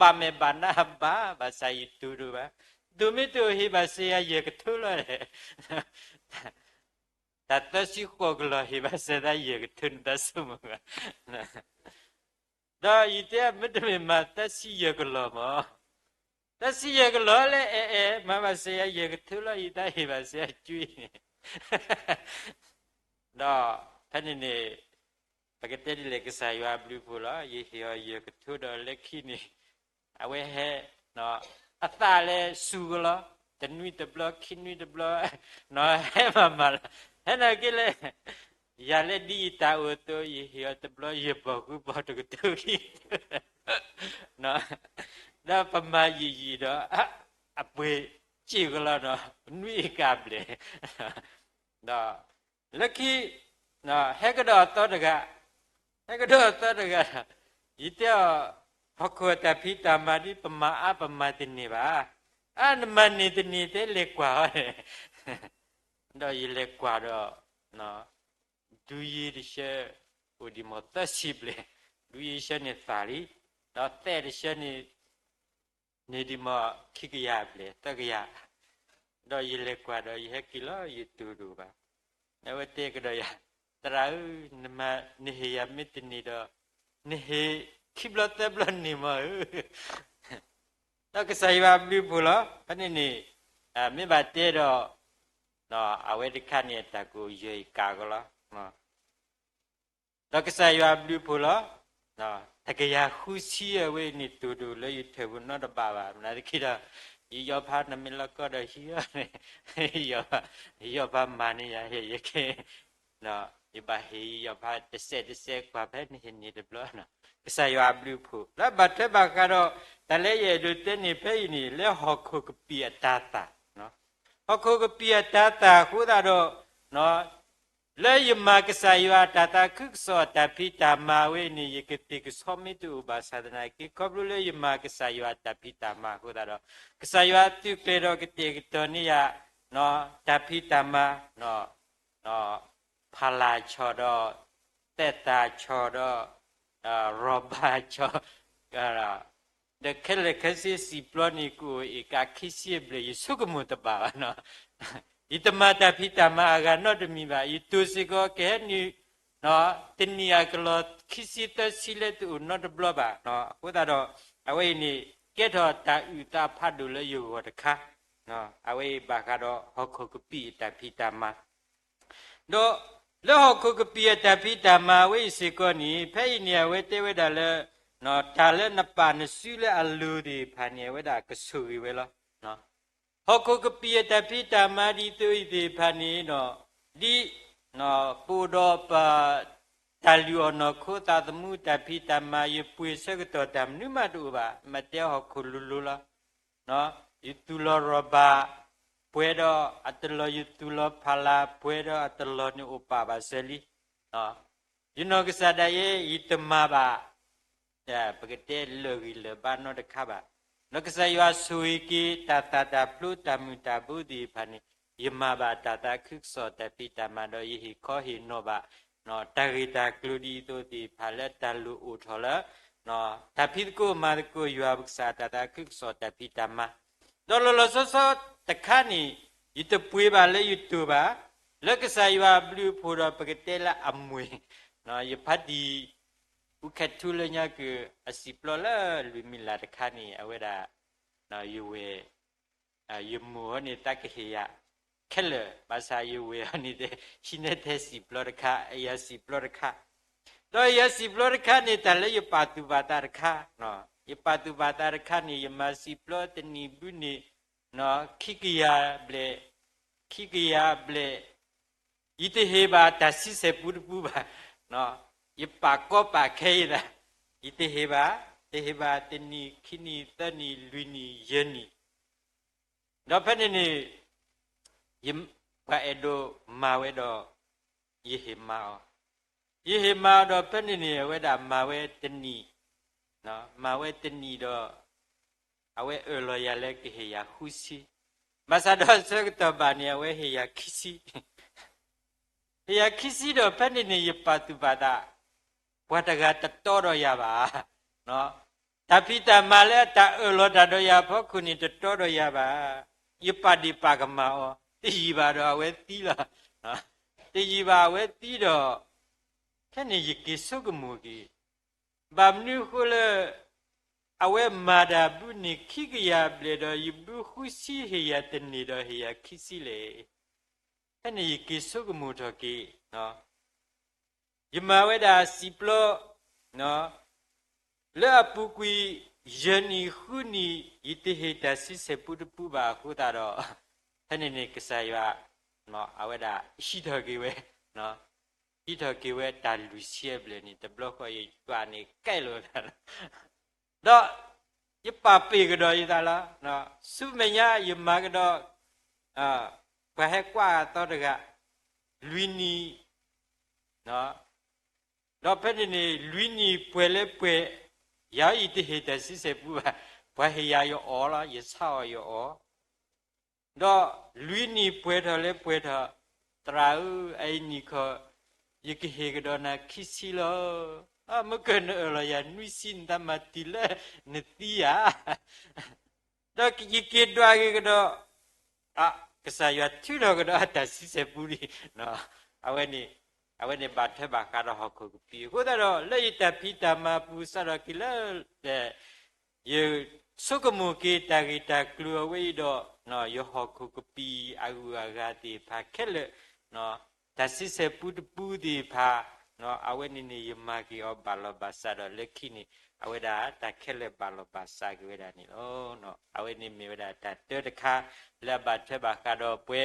ဘၣ်မဲာ်ဘၣ်နါဘၣ် ဘၣ်ဆၣ်ယတိၢ်တအိၣ်ဘၣ်. တိၢ်မ့ၢ်တအိၣ်ဟ့ၣ်ဘၣ်စ့ယၤယဲၢ်ကထိလီၤ. တၢ်သၢဆံဃိးကလီၤဟ့ၣ်ဘၣ်စ့သးယဲၢ်ကထိန့ၣ် တၢ်ဆိကမိၣ်ဘၣ် ဒီးယတဲမ့တမ့ၢ်မၤသၢဆံယဲၢ်ကလီၤမး, သၢဆံယဲၢ်ကလီၤလၢအဲၣ်အဲၣ် မၤဘၣ်စ့ယၤယဲၢ်ကထိလီၤ ယတၢ်ဟ့ၣ်ဘၣ်စ့အကွံန့ၣ်, ဒီးဖဲန့ၣ်န့ၣ် ပကတဲဒ်လဲၣ် ကစၢ်ယွၤအဘျုးအဖှိၣ်လီၤ. ယဟ့ၣ်အီၤယဲၢ်ကထိဒီးလၢခံန့ၣ် အဝဲဟဲ အသးလဲၤစူၤကလီၤ, တနွံတဘျီ ခံနွံတဘျီ ဟဲမၤမၤလီၤ. ဟဲနာ်က့လဲၣ်, ယၤလၢဒ်ယတၢ်အိၣ်အသိး ယဟ့ၣ်အီၤတဘျီ ယဲၢ်ပီၢ်ဃုပီၢ်တကထိခံကထိ ဒီးပမၤယံာ်ယံာ်ဒီး အပှ့ၤစ့ၢ်ကလီၤနီၤ နွံအ့ၣ်ကၤဘျဲၣ် ဒီးလၢခံ ဟဲကဒီးအသီတဂၤ, ဟဲကဒီးအသီတဂၤ, ယတဲအီၤ ဟီၣ်ခိၣ်အတၢ်ဖံးတၢ်မၤဒ်ပမၤအါပမၤတန့ၢ်ဘၣ်. အါ နမၤန့ၢ်တန့ၢ် တဲလဲၤကွၢ်အီၤန့ၣ်, ဒီးယလဲၤကွၢ်ဒီး ဒူယ့တဆၢ အိၣ်ဒံးမ့ၢ်သၢဆံဘျဲၣ်, ဒူယ့တဆၢန့ၣ်သၣ်လံ, ဒီးသဲးတဆၢန့ၣ် န့ၢ်ဒံးမ့ၢ်ခံကယၤဘျဲၣ် သၢကယၤ, ဒီးယလဲၤကွၢ်ဒီးယဟဲက့ၤလီၤ ယတိၢ်တအိၣ်ဘၣ်. အဝဲတဲကဒီးယၤ, သရၣ်ဧၢ, နမၤ နဟ့ၣ်ယၤမ့ၢ်တန့ၢ်ဒီး နဟ့ၣ်ခံဘျီသၢဘျီန့ၣ်မ့ၢ်ဧၢ ဒီးကစၢ်ယွၤအဘျုးအဖှိၣ်လီၤ. ဖဲန့ၣ်န့ၣ် မ့ၢ်ဘၣ်တဲဒီး အဝဲတခါန့ၣ် တၢ်ကအိၣ်ယဲၢ်အ့ၣ်ကၤကလီၤ. ဒီးကစၢ်ယွၤအဘျုးအဖှိၣ်လီၤ. တကယၤဃုဆံအဝဲအံၤန့ၣ် တိၢ်ဒိၣ်လၢယထၢၣ်ပူၤနီတဘၣ်ဘၣ်. နာ်သက့ဒီး ယယီၤဖးနမ့ၢ်လီၤကီဒီးဟံးအီၤန့ၣ် ယယီၤဖး ယယီၤဖးမၤန့ၢ်ယၤ ယကဲ ယဘၣ်ဟ့ၣ်ယယီၤဖးတစဲးတစဲးကွၢ်ဖဲန့ၣ်န့ၣ်တဘျီနီၤ. ကစၢ်ယွၤအဘျုးအဖှိၣ် လၢဘၣ်ထွဲဘၣ်ဃးဒီး တၢ်လၢယအဲၣ်ဒိးတဲန့ၣ်ဖဲအံၤန့ၣ် လၢဟီၣ်ခိၣ်ကပံာ်အတၤသၣ် ဟီၣ်ခိၣ်ကပံာ်အတၤသၣ်အဃိသတးဒီး လၢယမၤကစၢ်ယွၤအတၤသးခုကစီၣ်အတၢ်ဖံးတၢ်မၤဝဲအံၤန့ၣ် ယကသ့ၣ်ကဆီမ့ၢ်တအိၣ်ဘၣ်ဆၣ်သနာ်က့ ခီဖျိလၢယမၤကစၢ်ယွၤအတၢ်ဖံးတၢ်မၤအဃိသတးဒီး ကစၢ်ယွၤအသုးကျဲၤဒီးကတဲာ်ကတီၤန့ၢ်ယၤ တၢ်ဖံးတၢ်မၤ ဖးလၢ်ဆီၣ်ဒီး သဲးသၣ်ဆီၣ်ဒီး ရီၣ်ဘၣ်ဆီၣ် ဒီးခဲလၢာ်ခဲဆ့စံာ်ပျီန့ၣ် ကအိၣ်အ့ၣ်ကးခံဆံအဘျဲၣ် ယဆိကမိၣ်တဘၣ်ဘၣ်နီၤ. ယတမၤတၢ်ဖံးတၢ်မၤအဂၤနီတမံၤဘၣ်. ယတိၢ်စ့ၢ်ကီးကဟဲနုာ် တနံၣ်အကလီၢ်ခံဆံသၢဆံလၢတအိၣ်နီတဘျီဘၣ်. အဃိသတးဒီး အဝဲအံၤန့ၣ် ကဲထီၣ်တၢ်အုၣ်သးဖးဒိၣ်လၢယဂီၢ်တခါ အဝဲအံၤဘၣ်ဃးဒီးဟီၣ်ခိၣ်ကပံာ်အတၢ်ဖံးတၢ်မၤ ဒီးလၢဟီၣ်ခိၣ်ကပံာ်အတၢ်ဖံးတၢ်မၤအဝဲအံၤစ့ၢ်ကီးန့ၣ် ဖဲအံၤန့ၣ် အဝဲတဲဝဲဒၣ်လၢ တၢ်လၢနပာ်နစုလၢအလိၤသ့ၣ်တဖၣ်န့ၣ် အဝဲဒၣ်ကဆိၣ်ဂ့ၤဝဲလီၤ. ဟီၣ်ခိၣ်ကပံာ်အတၢ်ဖံးတၢ်မၤဒ်သိးအံၤသ့ၣ်တဖၣ်န့ၣ်ဒီး ဒ် ပအိၣ်ဒီးပ တၢ်လုၢ်အီၣ်နီၢ်ခိသးသမူတၢ်ဖံးတၢ်မၤ ယပှ့ၤဆၢကတီၢ်တၢ်မနုၤမးတအိၣ်ဘၣ်. မ့ၢ်တဲဟီၣ်ခိၣ်လိၤလိၤလီၤ. ယသူၣ်လီၤရီၣ်ဘၣ် ပှဲၤဒီးအတလီၢ် ယသူၣ်လီၤဖးလၢ် ပှဲၤဒီးအတလီၢ်န့ၣ်အိၣ်ပာ်ဘၣ်စၢၤလံ. ယနီၢ်ကစၢ်ဒၣ်ယဲ ယတမၤဘၣ် ပကတဲလၢာ်ဂံၢ်လၢာ်ဘါနီတခါဘၣ်. ဒီးကစၢ်ယွၤဆိၣ်ဂ့ၤက့ၤ တၢ်သၣ်တၢ်ဖျိတၢ်မုာ်တၢ်ဘိသ့ၣ်တဖၣ်န့ၣ် ယမၤဘၣ်တၢ်သးခုကစီၣ်တၢ်ဖံးတၢ်မၤဒီး ယဟ့ၣ်ခီဟ့ၣ်နီၤဘၣ် တၢ်ဂ့ၢ်တၢ်ကျိၤဒ်သိးသ့ၣ်တဖၣ်လၢတၢ်လိၣ်အိၣ်ထီၣ်လၢ တၢ်ဖံးသကိးမၤသကိးယွၤပကစၢ်တၢ်သးခုကစီၣ်တၢ်ဖံးတၢ်မၤ ဒီးလီၤလီၤဆီဆီတခါန့ၣ် ယတပှ့ၤဘၣ်လၢယတိၢ်ဘၣ်, လၢကစၢ်ယွၤအဘျုးအဖှိၣ်ဒီးပကတဲလၢအမွ့ၢ်, ယဖါတံၢ် အူခဲထူလၢညါက့ၤ အစံာ်ပျီလၢလွံၢ်မံၤလၢ်တခါန့ၣ် အဝဲဒၣ် ယဝဲၢ် ယမိၢ်အီၤန့ၣ် သးကဟ့ၣ်ယၤခဲလၢာ် ဘၣ်ဆၣ်ယဝဲၢ်အီၤန့ၣ် ဟံးန့ၢ်ထဲစံာ်ပျီတခါ အယၤစံာ်ပျီတခါ, ဒီးယၤစံာ်ပျီတခါန့ၣ် တၢ်လၢယပာ်သူၣ်ပာ်သးတခါ, ယပာ်သူၣ်ပာ်သးတခါန့ၣ် ယမၤစံာ်ပျီတနံၣ်ဘုန့ၣ် ခံကယၤဘျဲၣ်, ခံကယၤဘျဲၣ် ယတဟ့ၣ်ဘၣ်တၢ်ဆံဆဲၣ်ပူတပူဘၣ်, ယပာ်ကီပာ်ခဲယသး, ယတဟ့ၣ်ဘၣ်, တဟ့ၣ်ဘၣ်တနံၣ် ခံနံၣ် သၢနံၣ် လွံၢ်နံၣ် ယဲၢ်နံၣ်, ဒီးဖဲန့ၣ်န့ၣ် ပှၤအဲၣ်ဒိးမၤဝဲဒီး ယဟ့ၣ်မၤအီၤ, ယဟ့ၣ်မၤအီၤဒီးဖဲန့ၣ်န့ၣ် အဝဲဒၣ်မၤဝဲတနံၣ်, မၤဝဲတနံၣ်ဒီး အဝဲအၢၣ်လီၤယၤလၢကဟ့ၣ်ယၤဃုဆံ, ဘၣ်ဆၣ်ဒီးဆၢကတီၢ်ဘၣ်န့ၣ် အဝဲဟ့ၣ်ယၤခံဆံ ဟ့ၣ်ယၤခံဆံဒီးဖဲန့ၣ်န့ၣ် ယပာ်သူၣ်ပာ်သး, ပှၤတဂၤတတီဒီးယၤဘၣ်, တၢ်ဖံးတၢ်မၤလၢတၢ်အၢၣ်လီၤတၢ်ဒီးယၤအဖီခိၣ်န့ၣ် တတီဒီးယၤဘၣ်, ယပာ်ဒ့ၣ်ပာ်ကမၣ်အီၤ တယံာ်ဘၣ်ဒီးအဝဲသံလီၤ, တယံာ်ဘၣ်အဝဲသံဒီး ဖဲန့ၣ်ယက့ၤဆိကမိၣ်က့ၤ ဘၣ်မနုၤအဃိလၢ အဝဲမၤတၢ်ဘုန့ၣ်ခံကယၤဘျဲၣ်ဒီး ယဘုဃုဆံဟ့ၣ်ယၤတန့ၢ်ဒီးဟ့ၣ်ယၤခံဆံလဲၣ်. ဖဲန့ၣ်ယက့ၤဆိကမိၣ်ထီၣ်က့ၤ, ယမၤဝဲဒၣ်စံာ်ပျီ လၢအပူၤကွံာ် ယဲၢ်နံၣ်ဃုနံၣ် ယတဟ့ၣ်တၢ်ဆံဆဲၣ်ပူတပူဘၣ်အဃိသတးဒီး ဖဲန့ၣ်န့ၣ်ကစၢ်ယွၤ အဝဲဒၣ်ဟံးထီၣ်က့ၤဝဲ ဟံးထီၣ်က့ၤဝဲတၢ်လွံၢ်ဆံအဘျဲၣ်န့ၣ် တဘျီဃီယကွၢ်န့ၣ်ကဲလိာ်သးလီၤ, ဒီးယပာ်ပ့ၢ်ကဒီးယသးလီၤ, ဆူမဲာ်ညါယမၤကဒီး ပှၤဟဲကွၢ်အသီတဂၤ လွံၢ်နံၣ် ဒီးဖဲန့ၣ်န့ၣ် လွံၢ်နံၣ်ပှဲၤလၢပှဲၤ ယၤအံၤတဟ့ၣ်တၢ်ဆံဆဲၣ်ပူဘၣ်, ပှၤဟ့ၣ်ယၤယအီၣ်လီၤ ယဆါအီၣ်ယအီၣ် ဒီးလွံၢ်နံၣ်ပှဲၤထီၣ်လၢပှဲၤထီၣ်, သရၣ်ဧၢ, အအံၤနံၣ်ခီ ယကဟ့ၣ်ကဒီးနၤခံဆံလီၤ. မ့ၢ်ကနအၢၣ်လီၤယၤနွံဆံ နသးမၤတုၤလၢနသံဧါ. ဒီးယက့ၤဒွးဂ့ၤကဒီး, ကစၢ်ယွၤထုးထီၣ်ကဒီးအတၢ်ဆံဆဲၣ်ပူလံ. အဝဲန့ၣ်, အဝဲန့ၣ်ဘၣ်ထွဲဘၣ်ဃးဒီးဟီၣ်ခိၣ်ကပံာ်အဃိသတးဒီး လၢယတၢ်ဖံးတၢ်မၤပူၤစးထီၣ်က့ၤလၢ ယဆိကမိၣ်က့ၤတၢ်ဂ့ၢ်တၢ်ကျိၤအဝဲအံၤဒီး ယဟီၣ်ခိၣ်ကပံာ်အဂုၤအဂၤသ့ၣ်တဖၣ်ခဲလၢာ်, တၢ်ဆံဆဲၣ်ပူတပူသ့ၣ်တဖၣ် အဝဲန့ၣ်န့ၣ် ယမၤက့ၤအီၤဘၣ်လီၤဘၣ်စးဒီးလၢခံန့ၣ် အဝဲဒၣ်တၢ်ခဲလၢာ်ဘၣ်လီၤဘၣ်စးက့ၤဝဲဒၣ်န့ၣ်လီၤ. အဝဲန့ၣ်မ့ၢ်ဝဲဒၣ်တၢ်တၢတခါ လၢအဘၣ်ထွဲဘၣ်ဃးဒီးပဝဲ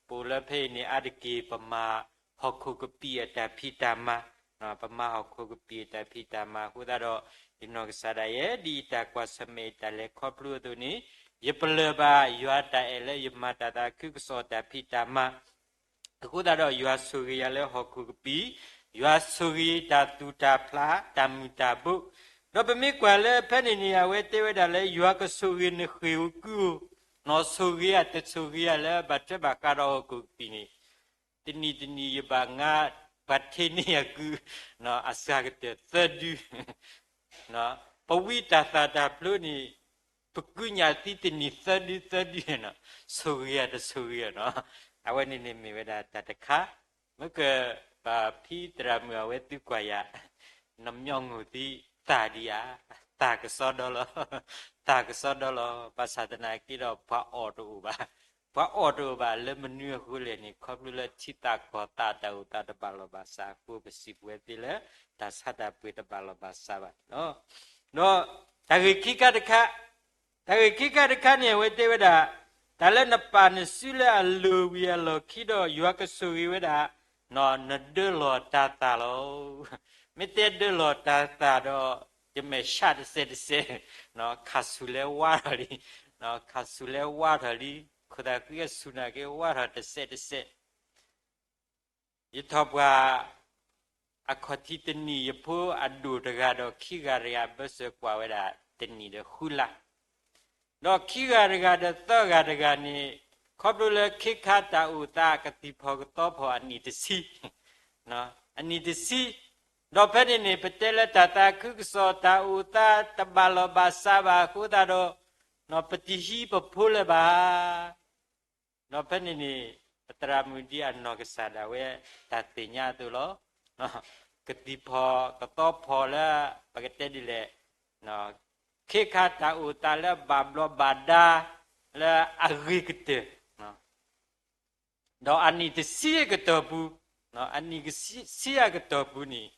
ပအိၣ်လၢဖဲအံၤန့ၣ် အါတက့ၢ် ပမၤဟီၣ်ခိၣ်ကပံာ်အတၢ်ဖံးတၢ်မၤ ပမၤဟီၣ်ခိၣ်ကပံာ်အတၢ်ဖံးတၢ်မၤအဃိသတးဒီး ယနီၢ်ကစၢ်ဒၣ်ယဲ ဒ်အတၢ်ကွၢ်ဆၢၣ်မဲာ်အတၢ်လဲၤခီဖျိအသိးန့ၣ် ယပလၢၢ်ဘၣ်ယွၤအတၢ်အဲၣ်လၢယမၤတၢ်သးခုကစီၣ်တၢ်ဖံးတၢ်မၤ အဃိသတးဒီးယွၤဆိၣ်ဂ့ၤယၤလၢဟီၣ်ခိၣ်ကပံာ်, ယွၤဆိၣ်ဂ့ၤတၢ်သူၣ်တၢ်ဖျး တၢ်မုၢ်တၢ်ဘိ, ဒီးပမ့ၢ်ကွၢ်လၢဖဲန့ၣ်န့ၣ် အဝဲတဲဝဲဒၣ်လၢ ယွၤကဆိၣ်ဂ့ၤနဃ့ၢ်ဧိၤကုၢ်ဧိၤ, နီၢ်ဆိၣ်ဂ့ၤအတဆိၣ်ဂ့ၤယၤလၢဘၣ်ထွဲဘၣ်ဃးဒီးဟီၣ်ခိၣ်ကပံာ်န့ၣ်, တနံၤတနံၤယဘၣ်ငါပှၤထ့န့ၢ်ယၤကုၢ် အစှၤကတၢၢ်သၢဒု ပဝံတၢ်သၣ်တၢ်ဖျိန့ၣ် ပကုၢ်ညၣ်သံတနံၤသၢဒုသၢဒုနီၤ, ဆိၣ်ဂ့ၤယၤတဆိၣ်ဂ့ၤယၤနီၤ, အဝဲန့ၣ်န့ၣ်မ့ၢ်ဝဲဒၣ်တၢ်တခါ, မ့ၢ်ကဘၣ်ဖံသရၣ်မုၣ်အဝဲသုကွၢ်ယၤ, နမျီငိၢ်သံသၣ်ဒံးဧါ, သၣ်ကစီဒီလီၤ, သၣ်ကစီဒီလီၤ, ဘၣ်ဆၣ်သနာ်က့ဒီးပှၤအီၣ်တအိၣ်ဘၣ်, ပှၤအီၣ်တအိၣ်ဘၣ်လၢမနုၤအဃိလဲၣ်န့ၣ် ခီဖျိလၢထံသၣ်ကီၢ်သၣ်တၢ်အိၣ်သးတဘၣ်လီၢ်ဘၣ်စးအဃိ ပစံးပဝဲသ့လၢ တၢ်ဆါတၢ်ပှ့ၤတဘၣ်လီၢ်ဘၣ်စးဘၣ် ဒီးတၢ်ဂ့ၢ်ခံခါတခါ, တၢ်ဂ့ၢ်ခံခါတခါန့ၣ် အဝဲတဲဝဲဒၣ်, တၢ်လၢနပာ်နစုလၢအလိၤဝံၤအလီၢ်ခံဒီး ယွၤကဆိၣ်ဂ့ၤဝဲဒၣ်, နဒၢလီၤတၤသၣ်လီၤ. မ့ၢ်တဲဒၢလီၤတၤသၣ်ဒီး ယမဲာ်ဆှးတစဲးတစဲး, ခးဆူၣ်လဲၤဝါထီၣ်လံ, ခးဆူၣ်လဲၤဝါထီၣ်လံ, ခိၣ်သၣ်ဃံအဆူၣ်နာ်က့ဝါထီၣ်တစဲးတစဲး ယထီၣ်ပှၢ်အခီၣ်ထံးတနံၣ် ယဖိအဒိၣ်တဂၤဒီးခံဂၤတဂၤ ဘၢစၢၤကွၢ်ဝဲဒၣ်တနံၣ်ဒီးဃုလါ, ဒီးခံဂၤတဂၤဒီးသၢဂၤတဂၤန့ၣ် ခီဖျိလၢခ့ခါတၢ်အိၣ်သးကသံၣ်ဖီၣ်ကသီဖီၣ်အနံၣ်တဆံ, အနံၣ်တဆံ, ဒီးဖဲန့ၣ်န့ၣ် ပတဲလၢတၢ်သးခုကစီၣ်တၢ်အိၣ်သးတဘၣ်လီၢ်ဘၣ်စးဘၣ်အဃိသတးဒီး ပတဟံးပဖိလၢၤဘၣ် ဒီးဖဲန့ၣ်န့ၣ် ပသရၣ်မုၣ်ဒ်အနီၢ်ကစၢ်ဒၣ်ဝဲတၢ်သ့ၣ်ညါအသိးလီၤ. ကသံၣ်ဖီၣ်ကသီဖီၣ်လၢ ပကတဲဒ်လဲၣ်, ခ့ခါတၢ်အိၣ်သးလၢဘၣ်ဘျီးဘၣ်ဒါ လၢအဂ့ၤကတၢၢ် ဒီးအနံၣ်တဆံအကတီၢ်ပူၤ, အနံၣ်တဆံအကတီၢ်ပူၤန့ၣ်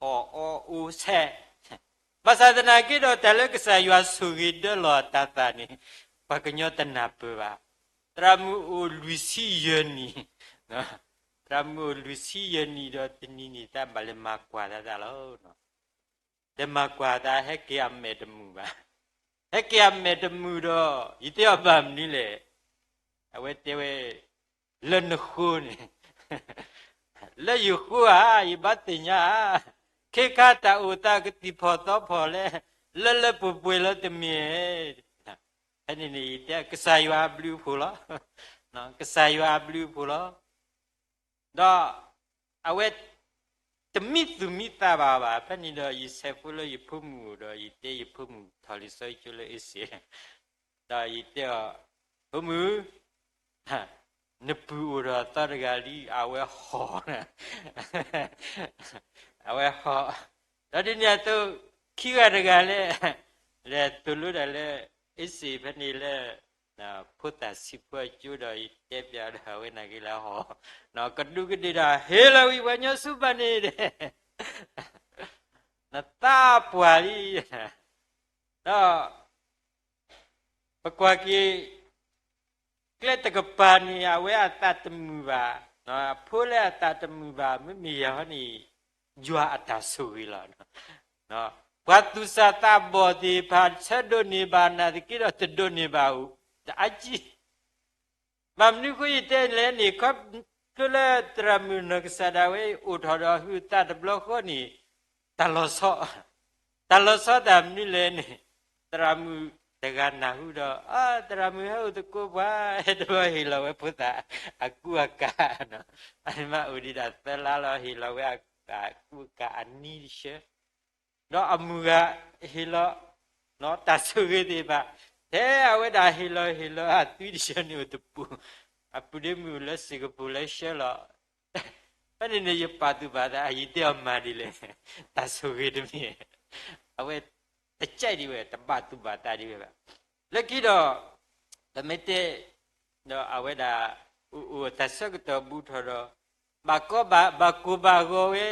အီၣ်အီအိၣ်ဆဲး, ဘၣ်ဆၣ်သနာ်က့ဒီး တၢ်လၢကစၢ်ယွၤဆိၣ်ဂ့ၤဒၢလီၤတၤသၣ်န့ၣ် ပှၤကညီတနၢ်ပၢၢ်ဘၣ်. သရၣ်မုၣ်အိၣ်လွံၢ်ဆံယဲၢ်နံၣ်, သရၣ်မုၣ်အိၣ်လွံၢ်ဆံယဲၢ်နံၣ်ဒီးတနံၤန့ၣ် တၢ်ဘၣ်လဲၤမၤကွၢ်သးသးလီၤ. လဲၤမၤကွၢ်သး ဟဲက့ၤအမဲာ်တမုာ်ဘၣ်. ဟဲက့ၤအမဲာ်တမုာ်ဒီး ယတဲအီၤဘၣ်မနုၤလဲၣ်. အဝဲတဲဝဲ လၢနဃိန့ၣ် လၢယဃိဧါ, ယဘၣ်သ့ၣ်ညါဧါ, ခ့ခါတၢ်အိၣ်သးကသံၣ်ဖီၣ်သီဖီၣ်လဲၣ်, လၢလၢပှဲၤပှဲၤလၢတမ့ၢ်, ဖဲန့ၣ်န့ၣ် ယတဲကစၢ်ယွၤအဘျုးအဖှိၣ်လီၤ. ကစၢ်ယွၤအဘျုးအဖှိၣ်လီၤ. ဒီးအဝဲတမံသူၣ်မံသးဘၣ်ဘၣ်. ဖဲန့ၣ်ဒီး ယဆဲးဖိလၢယဖိမုၣ်အိၣ်ဒီး ယတဲယဖိမုၣ်ထီၣ်လံာ်စီဆှံကၠိလၢအ့စ့ၣ်, ဒီးယတဲအီၤ, ဖိမုၣ်, နပုၢ်အိၣ်ဒီးသီတဂၤလံ အဝဲဟီၣ်, အဝဲဟီၣ်, ဒီးဒ်န့ၣ်အသိး ခံဂၤတဂၤလဲၣ်, လဲၤသိၣ်လိတၢ်လၢ အ့စ့ၣ်ဖဲန့ၣ်လၢ ဖိသၣ်ဆံးဖိအကၠိဒီး ယတဲပျးဒီးအဝဲနာ်က့လၢဟီၣ်, ကဒူးကဒ့ၣ်ဒီး ဟ့ၣ်လီၤဝံၤပှၤညီဆူဘၣ်န့ၣ်, နသးပှၢ်လံ, ဒီး ပကွၢ်က့ၤ ကျဲတကပၤန့ၣ် အဝဲအသးတမုာ်ဘၣ်, အဖိလၢအသးတမုာ်ဘၣ် မ့မ့ၢ်ယၤဟီန့ၣ် ယွၤအတၢ်ဆိၣ်ဂ့ၤလီၤ. ပှၤသူၣ်စၢ်သးဘီၣ်သ့ၣ်တဖၣ် ဆၢဒိးန့ၢ်ဘၣ်နာ်သက့ဒီး တဒိးန့ၢ်ဘၣ်အိၣ် တအါကံၢ် ဘၣ်မနုၤအဃိယတဲလဲၣ်န့ၣ် ခီဖျိလၢသရၣ်မုၣ်နီၢ်ကစၢ်ဒၣ်ဝဲ အိၣ်ထီၣ်ဒီးဟုးသးတဘျီဃီန့ၣ် တၢ်လီၤဆီ, တၢ်လီၤဆီတၢ်မနုၤလဲၣ်န့ၣ် သရၣ်မုၣ်တဂၤနၢ်ဟူဒီး အသရၣ်မုၣ်ဟဲအိၣ်သကိးပှၤ ဟဲတဘျီဟ့ၣ်လီၤဝဲဖိသၣ်အကူအကၤ, အမ့ၢ်အိၣ်ဒံးဒၣ်သၢလါလီၤ ဟ့ၣ်လီၤဝဲအကူအကၤအနံၤတဆၢ ဒီးအမုၢ်ဂၤဟ့ၣ်လီၤ တၢ်ဆိၣ်ဂ့ၤသ့ၣ်တဖၣ်, ထဲအဝဲဒၣ်ဟ့ၣ်လီၤဟ့ၣ်လီၤအသွံတဆၢန့ၣ်အိၣ်တပူၤ, အပုၢ်ဒ့မုၣ်အိၣ်လၢစ့ၢ်ကပူၤလၢဆှၢလီၤ, ဖဲန့ၣ်န့ၣ်ယပာ်သူၣ်ပာ်သး ယတဲအီၤမၤဒ်လဲၣ်, တၢ်ဆိၣ်ဂ့ၤတမ့ၢ်, အဝဲတကဲဒံးဝဲ တဘၣ်သူၣ်ဘၣ်သးဒံးဝဲဘၣ်, လၢခံဒီး ပမ့ၢ်တဲ ဒီးအဝဲဒၣ် အိၣ်အိၣ်တၢ်ဆၢကတီၢ်ဘူးထီၣ်ဒီး ဘၣ်ကီဘၣ် ဘၣ်ကိၢ်ဘၣ်ဂီၤဝဲ,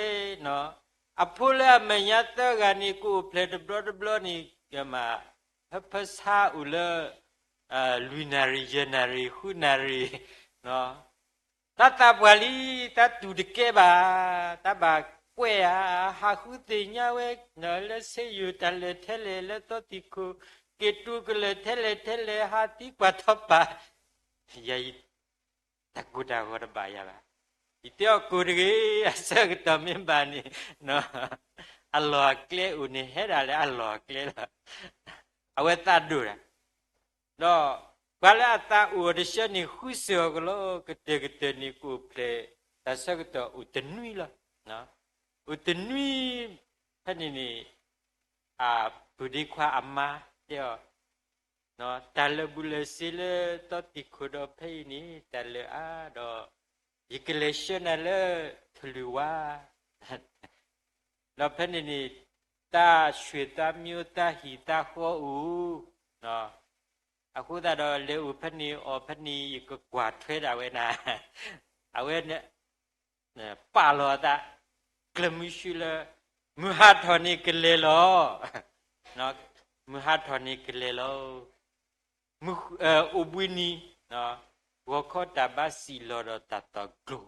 အဖိလၢအမဲာ်ညါသၢဂၤန့ၣ် ကအိၣ်ဖျဲၣ်တဘျီတဘျီန့ၣ် ကမၤ ဟၢဖၢဆါအိၣ်လၢ လွံၢ်နၣ်ရံၣ် ယဲၢ်နၣ်ရံၣ် ဃုနၣ်ရံၣ်, တၢ်သးပှၢ်လံ, တၢ်တူၢ်တကဲဘၣ်, တၢ်ဘၣ်ကွဲးဧါ, ဟးဃုသ့ၣ်ညါဝဲ လၢစ့ယိၤတၢ်လၢာ်ထဲလဲၣ် လၢသီတံၢ်ခိၣ် က့ၤတူၢ်ကလၢာ်ထဲလဲၣ်ထဲလဲၣ် ဟးသံကွၢ်ထီၣ်ပာ်, ယၤယ တၢ်ကိၢ်တၢ်ဂီၤတဘၣ်ယၤဘၣ်. ယတဲအီၤကိၢ်တဂ့ၤ, အဆၢကတီၢ်မ့ၢ်ဘၣ်န့ၣ် အလီၢ်အကျဲအိၣ်န့ၣ် ဟဲဒၣ်လၢအလီၢ်အကျဲလီၤ. အဝဲသးဒိၣ်တၢ်, ဒီးပှၤလၢအသးအိၣ်အီၤတဆၢန့ၣ် ဃုစၢၤအီၤကလီ, ကတၢၢ်ကတၢၢ်န့ၣ် ကအိၣ်ဖျဲၣ်တၢ်ဆၢကတီၢ်အိၣ်တနွံလီၤ. အိၣ်တနွံ ဖဲန့ၣ်န့ၣ် အပုၢ်ဒ့ခွါအမါတဲအီၤ တၢ်လၢာ်ဘူၣ်လၢာ်စ့လၢသီတံၢ်ခိၣ်ဒီးဖဲအံၤန့ၣ် တၢ်လၢာ်အါဒီး ယကလဲၤဆှၢနၤလၢထလူၢ်ဝါ, ဒီးဖဲန့ၣ်န့ၣ် တၢ်ဆွေတၢ်မျိုး တၢ်ဟံၣ်တၢ်ဃီအိၣ်, အဃိသတးဒီးလဲၤအိၣ်ဖဲန့ၣ်အီၤဖဲန့ၣ် ယကကွၢ်ထွဲဒၣ်ဝဲနၤ, အဝဲ ပာ်လီၤအသး ကျၢၤမုဆူလၢ မုၢ်ဟါထီၣ်န့ၣ်ကလဲၤလီၤ, မုၢ်ဟါထီၣ်န့ၣ်ကလဲၤလီၤ, အိၣ်ဘှံးနံၤ ဂီၤခီတၢ်ဘါစံၣ်လီၤဒီးတၢ်သီၣ်ကျိ